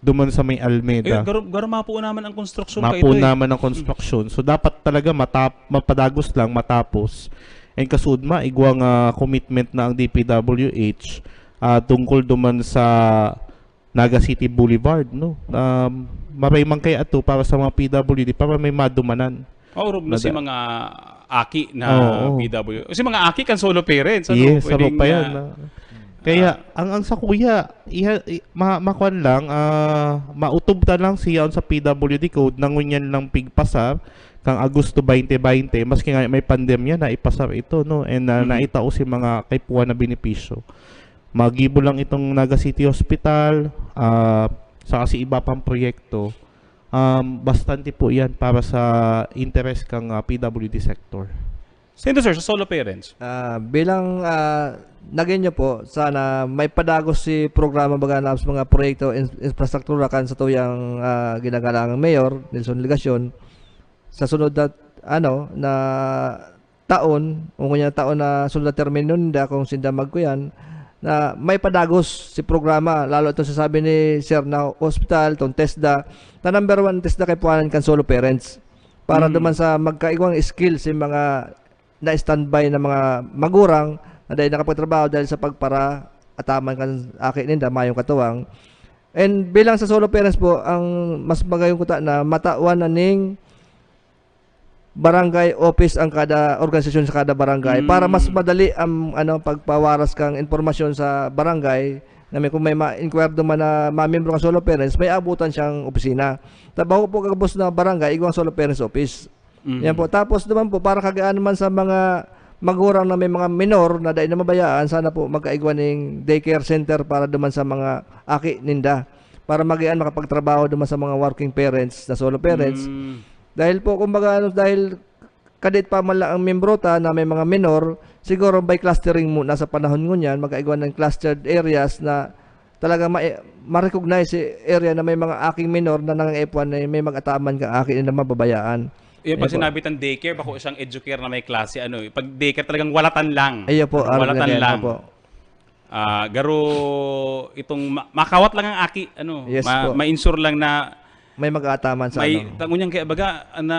duman sa may Almeda. Ayun, garo-, garo mapuo naman ang konstruksyon kaito eh. Mapuo naman ang konstruksyon. So, dapat talaga matap-, mapadagos lang, matapos. And kasuodma, igwang, ah, commitment na ang D P W H, ah, tungkol duman sa Naga City Boulevard, no? Um, maray man kaya ato para sa mga P W D, para may madumanan. Maurog na Nada- si mga aki na Oo. P W. Si mga aki kan solo parents, ano? Yes, Pwedeng, ano pa yan, ah, ah. Kaya, ah, ang, ang sa kuya, iha-, i-, ma-, makuan lang, ah, mautob ta lang siya sa P W D code na ngunyan lang pigpasar, kang Agosto twenty twenty, maski nga may pandemya, naipasar ito, no? And, ah, Mhm. naitao si mga kaipuhan na benepisyo. Magibo lang itong Naga City Hospital, ah, saka si iba pang proyekto. Um, bastante po yan para sa interes kang, ah, P W D sector. Sino, sir, sa solo parents? Ah, bilang, ah, naging nyo po, sana may padagos si programa baga na sa mga proyekto, ins-, infrastruktura kan sa tuyang, ah, ginagalang mayor, Nelson Legacion, sa sunod na, ano, na taon, o ngunyan taon na sunod na termino ninda, kung sinda magkuyan, na may padagos si programa, lalo itong sasabi ni Sir na hospital, itong TESDA, na number one TESDA kay puwanan kan solo parents. Para Mm. duman sa magkaigwang skill si mga na-standby na mga magurang na dahil nakapagtrabaho dahil sa pagparaataman kan aki ninda, mayong katuwang. And bilang sa solo parents po, ang mas magayon kuta na matawan na ning barangay office ang kada organisasyon sa kada barangay para mas Mm. madali ang, ano, pagpawaras kang impormasyon sa barangay na may, kung may ma-inquire duman na mamembro ka solo parents, may abutan siyang opisina. Ta-, bako po kagabos na barangay, igwang solo parents office. Mm. Yan po. Tapos naman po, para kagaan naman sa mga magurang na may mga minor na dai na mabayaan, sana po magkaigwa ning daycare center para duman sa mga aki ninda. Para magian makapagtrabaho duman sa mga working parents, na solo parents. Mm. Dahil po, kumbaga, ano, dahil kadit pa man lang ang miyembro ta na may mga minor, siguro by clustering muna sa panahon ngunyan, magkaigwa ng clustered areas na talagang ma-, ma-recognize si area na may mga aking minor na nangangaipuhan na may mag-ataman kang aki na mababayaan. Yung pag Ayun po. sinabi tang daycare, bako isang educare na may klase, ano, eh. Pag daycare, talagang walatan lang. Ayun po, Ano, arog na walatan ganyan lang. po. Ah, garo itong ma-, makawat lang ang aki, ano, Yes ma-, po. ma-insure lang na May mag-aataman sa may, ano. tango niyang kaya baga, na,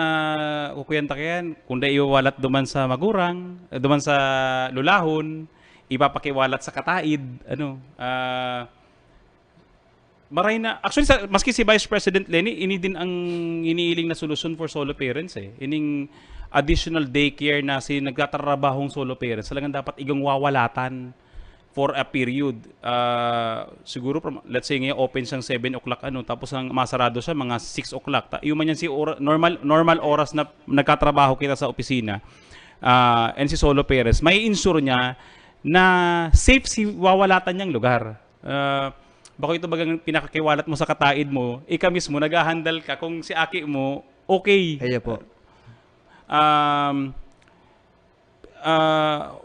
kukuyan ta kayan, kung dai iwawalat duman sa magurang, eh, duman sa lulahon, ipapakiwalat sa kataid, ano, ah, maray na, actually, sa, maski si Vice President Leni, ini din ang iniiling na solusyon for solo parents, eh. Ining additional daycare na si nagtatrabahong solo parents, talagang dapat igong wawalatan for a period. Ah, siguro, from, let's say, ngayon, open siyang seven o'clock, ano, tapos ang masarado siya, mga six o'clock. Ta-, yun man yan si ora-, normal, normal oras na nagkatrabaho kita sa opisina. Ah, and si solo parents, may insure niya na safe si wawalatan niyang lugar. Ah, bako ito bagang pinakakiwalat mo sa kataid mo, ika mismo, naghahandle ka kung si aki mo, okay. Ayun po. Um, ah,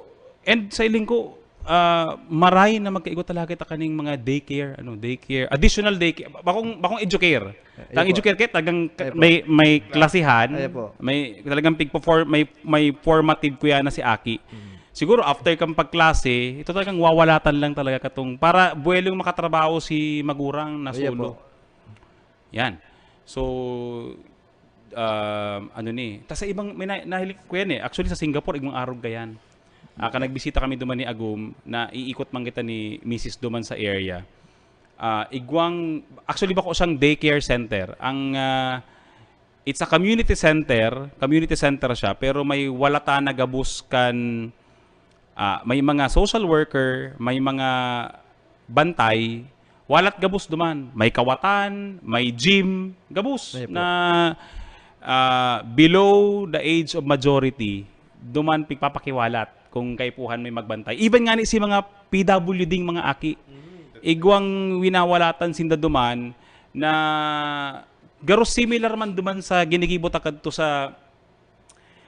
and sa iling ko, ah, maray na magkaigwa talaga kita kaning mga daycare, ano, daycare, additional daycare, bakong, bakong educare. Ayun Ang po. educare kaya talagang ka-, Ayun po. may, may klasihan, Ayun po. may talagang pigpo-form-, may, may formative kuya na si aki. Mm. Siguro after kang pagklase, ito talagang wawalatan lang talaga katong para buwelong makatrabaho si magurang na Ayun solo. po. Yan. So, um, ano ni, ta sa ibang, may na-, nahiling ko yan eh. Actually, sa Singapore, igwang arog gayan. Ah, ka nagbisita kami duman ni Agum, na iikot man kita ni misis duman sa area. Ah, igwang, actually, bako siyang daycare center. Ang, ah, it's a community center, community center siya, pero may walatan na gabos kan, ah, may mga social worker, may mga bantay, walat gabos duman. May kawatan, may gym, gabos Ayun po. na, ah, below the age of majority, duman pigpapakiwalat kung kaipuhan may magbantay. Even nga ni si mga P W Ding mga aki, igwang winawalatan sinda duman na garo similar man duman sa ginigibo ta kadto sa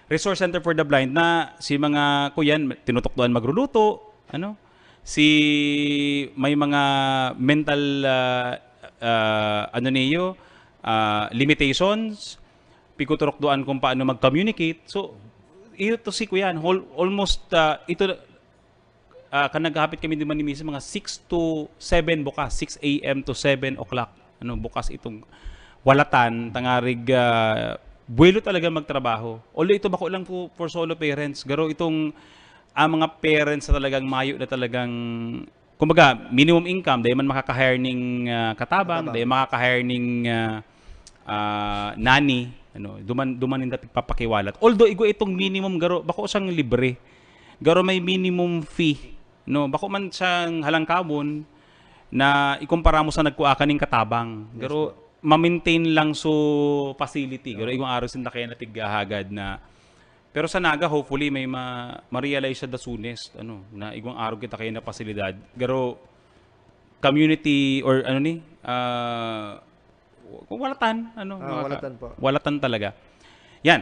Resource Center for the Blind na si mga kuyan, tinutukdoan magruluto, ano? Si may mga mental, ah, ah, ano niyo, ah, limitations, pigtuturukdoan kung paano mag-communicate. So, ito si kuyan, hol-, almost, ah, ito, ah, kan naghahapit kami duman ni misis, mga six to seven bukas, six A M to seven o'clock. Ano, bukas itong walatan, tangarig, ah, buwelo talaga magtrabaho. Although ito bako lang po for solo parents, garo itong, ah, mga parents na talagang mayo na talagang, kumbaga, minimum income, dahil man makaka-hire ning, ah, katabang, Katabang. dahil makaka-hire ning, ah, ah, nanny, ano, duman, duman ninda pigpapakiwalat. Although, igwa itong minimum, garo, bako siyang libre. Garo may minimum fee, no? Bako man siyang halangkawon na ikumpara mo sa nagkua ka ning katabang. Yes Garo, po. ma-maintain lang so facility. Garo, Oo. igwang araw sinda kaya natighahagad na Pero sa Naga, hopefully, may ma-, ma-realize siya the soonest, ano, na igwang arog kita kayo na pasilidad. Pero community or ano ni, ah, walatan, ano, Ah, mga ka-, walatan po. walatan talaga. Yan.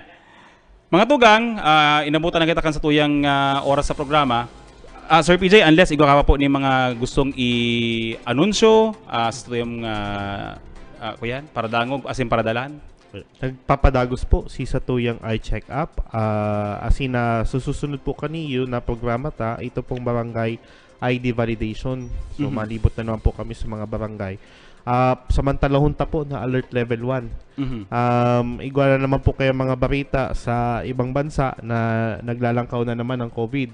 Mga tugang, ah, inabutan na kita kan sa tuyang, ah, oras sa programa. Ah, Sir P J, unless igwa ka pa po ni mga gustong i-anunsyo, ah, sa tuyang, ah, ah, kuyan, paradangog, asin paradalan? Nagpapadagos po si satuyang eye check-up. Ah, asin na sususunod po kaniyo na programa ta, ito pong barangay I D validation. So, Mhm. malibot na naman po kami sa mga barangay. Ah, samantalahon ta po na alert level one. Mhm. Um, igwa na naman po kaya mga barita sa ibang bansa na naglalangkaw na naman ang COVID.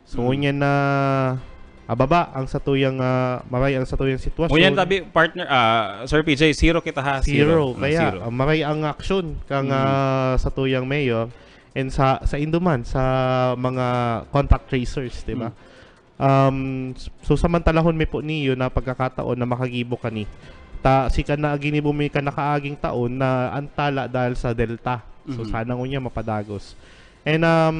So, Mhm. ngunyan na, ah, baba ang satuyang, ah, maray ang satuyang sitwasyon. Ngunyan tabi, partner, ah, Sir P J, zero kita ha, Zero. zero. Ah, Kaya, zero. ah, maray ang aksyon kang, Mhm. ah, satuyang mayor and sa, sa induman, sa mga contact tracers, di ba? Mhm. Um, s-, so, samantalahon mi po niyo na pagkakataon na makagibo kani. Ta, si kana ginibo mi kanakaaging taon na antala dahil sa Delta. So, Mhm. sana ngunyan mapadagos. And, um,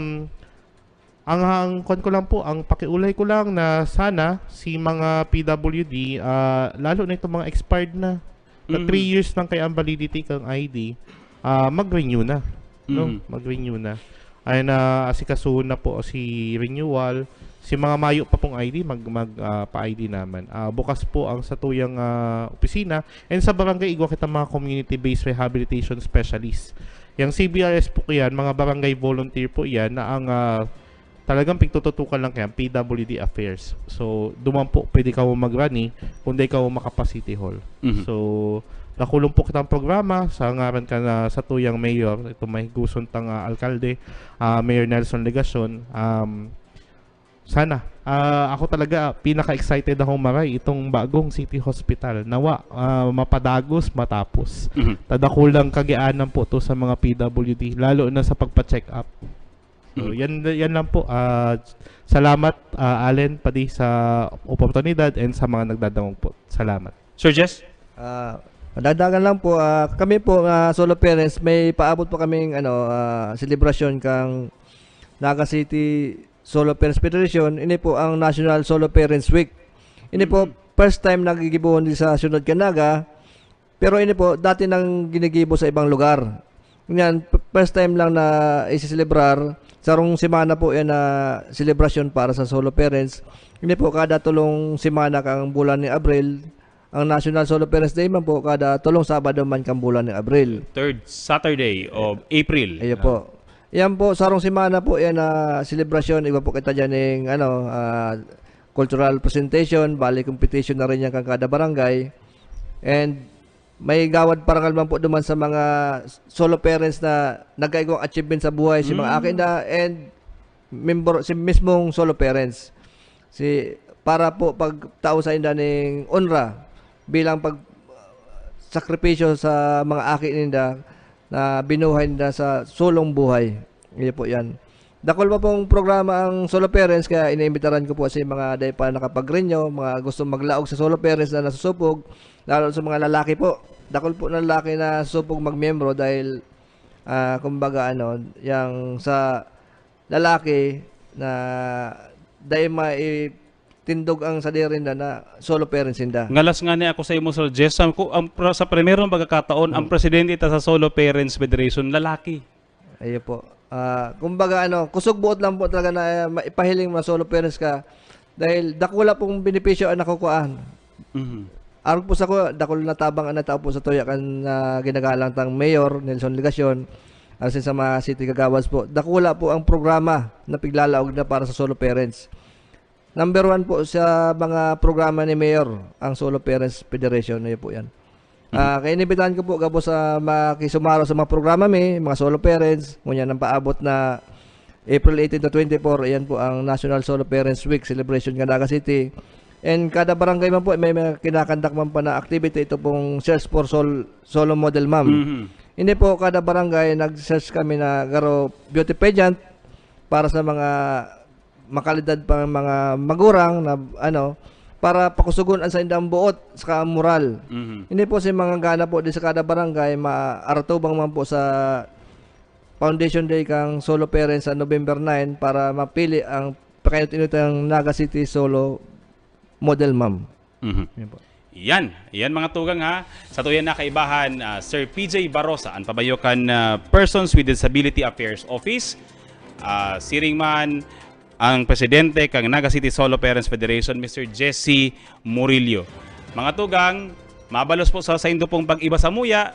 ang, ang kwan ko lang po, ang pakiulay ko lang na sana si mga P W D, ah, lalo na itong mga expired na, na Mhm. three years lang kaya ang validity kang I D, ah, mag-renew na, no? Mhm. Mag-renew na. Ay na asikasuhon na po si renewal. Si mga mayo pa pong I D, mag, mag, ah, pa-I D naman. Ah, bukas po ang satuyang, ah, opisina. And sa barangay, igwa kita mga community-based rehabilitation specialist. Yang C B R S po yan, mga barangay volunteer po yan na ang, ah, talagang pigtututukan lang kaya P W D affairs. So, duman po pwede kamo mag-rally kung di kamo makapa-City Hall. Mhm. So, nakulong po kitang programa sa ngaran ka na satuyang mayor, itong mahiguson tang, ah, alkalde, ah, Mayor Nelson Legacion. Um, sana. Ah, ako talaga, pinaka-excited akong maray itong bagong city hospital. Nawa, ah, mapadagos, matapos. Mhm. Tadakulang kagianan po to sa mga P W D, lalo na sa pagpa-check up. So, Mm. yan, yan lang po. Ah, salamat, ah, Allen, padi sa oportunidad and sa mga nagdadangog po. Salamat. Sir Jess? Ah, madagdagan lang po, ah, kami po, ah, solo parents, may paabot po kaming, ano, ah, selebrasyon kang Naga City Solo Parents Federation. Ini po ang National Solo Parents Week. Ini po, Mm. first time na gigibohon di sa Syudad kan Naga. Pero ini po, dati nang ginigibo sa ibang lugar. Ngunyan, p-, first time lang na isiselebrar. Sarong semana po yan na selebrasyon para sa solo parents. Ini po, kada tulong semana kang bulan ni Abril. Ang National Solo Parents Day man po, kada tulong Sabado man kang bulan ni Abril. Third Saturday of April. Ayo po. Yan po, sarong semana po yan na selebrasyon. Iba po kita dyan ng, ano, ah, cultural presentation, bali competition na rin yan kan kada barangay. And may gawad parangal man po duman sa mga solo parents na nagkaigwang achievement sa buhay, si mga Mm. aki na, and member, si mismong solo parents. Si, para po pagtao sa inda ning onra bilang pag, sakripisyo sa mga aki ninda na binuhay ninda sa solong buhay. Iyo po yan. Dakul pa pong programa ang solo parents, kaya iniimbitaran ko po si mga dai pa nakapag-renew, mga gustong maglaog sa solo parents na nasusupog, lalo sa mga lalaki po. Dakul po na lalaki na susupog magmiyembro dahil, ah, kumbaga, ano, yang sa lalaki na dai maitindog ang sadiri na, na solo parents sinda. Ngalas nga ni ako sa imo, Sir Jess. Sa, ku-, ang, sa primerong pagkakataon, ang Hmm. presidente ta sa Solo Parents Federation, lalaki. Ayo po. Ah, kumbaga, ano, kusog buot lang po talaga na, eh, maipahiling mga solo parents ka dahil dakula pong benepisyo ang nakukuhaan. Mhm. Arog po sa ko, dakul na tabang ang natao po sa tuya kan, ah, ginagalang tang Mayor Nelson Legacion, asin sa mga city kagawas po. Dakula po ang programa na piglalaog na para sa solo parents. Number one po sa mga programa ni Mayor, ang Solo Parents Federation, ayo po yan. Mhm. Ah, kaya inibitahan ko po gabos sa makisumaro sa mga programa mi, mga solo parents, ngunyan ang paabot na April eighteen to twenty-four, ayan po ang National Solo Parents Week celebration kan Naga City. And kada barangay man po, may mga kinakandak man pa na activity, ito pong Search for Sol-, Solo Model Mom. Mhm. Hindi po, kada barangay, nag-search kami na garo beauty pageant para sa mga makalidad pa mga magurang na, ano, para pakusugon ang saindang buot saka ang moral. Mhm. Hindi po si mga gana po di sa kada barangay, maartubang man po sa Foundation Day kan solo parents sa November nine para mapili ang pakainot-inotang Naga City Solo Model Mom. Mhm. Yan po. Yan, yan mga tugang ha. Sa tuyan na kaibahan, ah, Sir P J Barosa, ang pabayo kan ah, Persons with Disability Affairs Office. Ah, siring man ang presidente kang Naga City Solo Parents Federation, Mister Jesse Murillo. Mga tugang, mabalos po sa saindo pong pag-iba sa muya,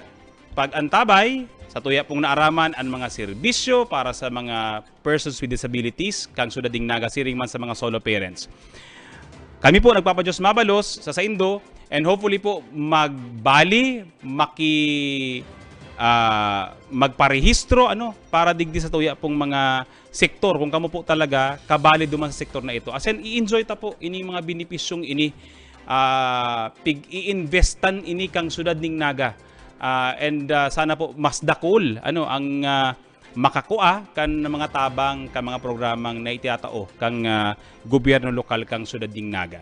pag-antabay, sa tuya pong naaraman ang mga serbisyo para sa mga persons with disabilities, kang syudad ning Naga, siring man sa mga solo parents. Kami po nagpapadiyos mabalos sa saindo, and hopefully po magbali, maki ah, magparehistro ano para digdi sa tuya pong mga sektor kung kamo po talaga kabali duman sa sektor na ito. As in, i-enjoy ta po ini mga benepisyong ini, ah, pig-iinvestan ini kang syudad ning Naga. Ah, and ah, sana po mas dakul ano ang ah, makakua kan mga tabang kan mga programang na itiatao kang ah, gobyerno lokal kang syudad ning Naga.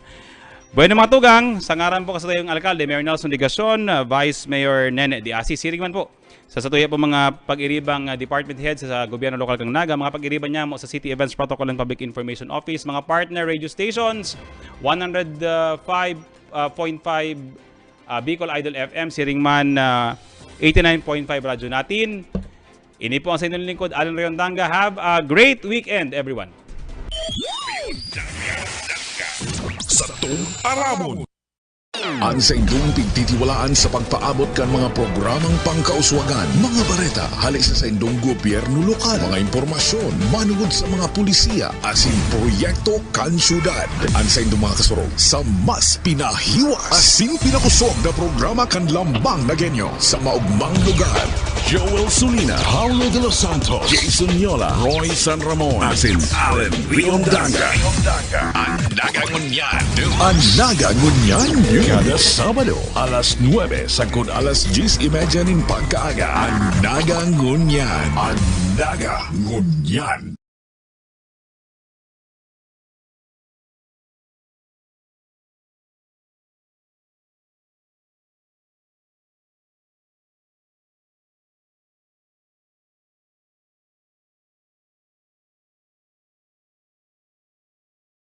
Bueno mga tugang, sa ngaran po kasatayong alkalde, Mayor Nelson Digacion, ah, Vice Mayor Nene Diasi, siring man po sa satuya po mga pag-iribang ah, department heads sa gobyerno lokal kang Naga, mga pag-iriban niya mo sa City Events Protocol and Public Information Office, mga partner radio stations, one hundred five point five ah, Bicol Idol F M, siring man ah, eighty-nine point five Radyo Natin. Ini po ang sa inyong lingkod, Alan Rayondanga. Have a great weekend, everyone. Satong Aramon. An saindong pigtitiwalaan sa pagpaabot kan mga programang pangkauswagan, mga bareta hali sa saindong gobyerno lokal, mga impormasyon manungod sa mga pulisiya asin proyekto kan syudad. An saindong mga kasurog sa mas pinahiwas asin pinakusog na programa kan Lambang na Genyo sa maugmang lugar. Joel Sulina, Paulo de los Santos, Jason Yola, Roy San Ramon, asin Allen Riondanga. An Naga Ngunyan. An Naga Ngunyan. Kada Sabado, alas nuebe sagkod alas dyes y media nin pagkaaga. An Naga Ngunyan. An Naga Ngunyan.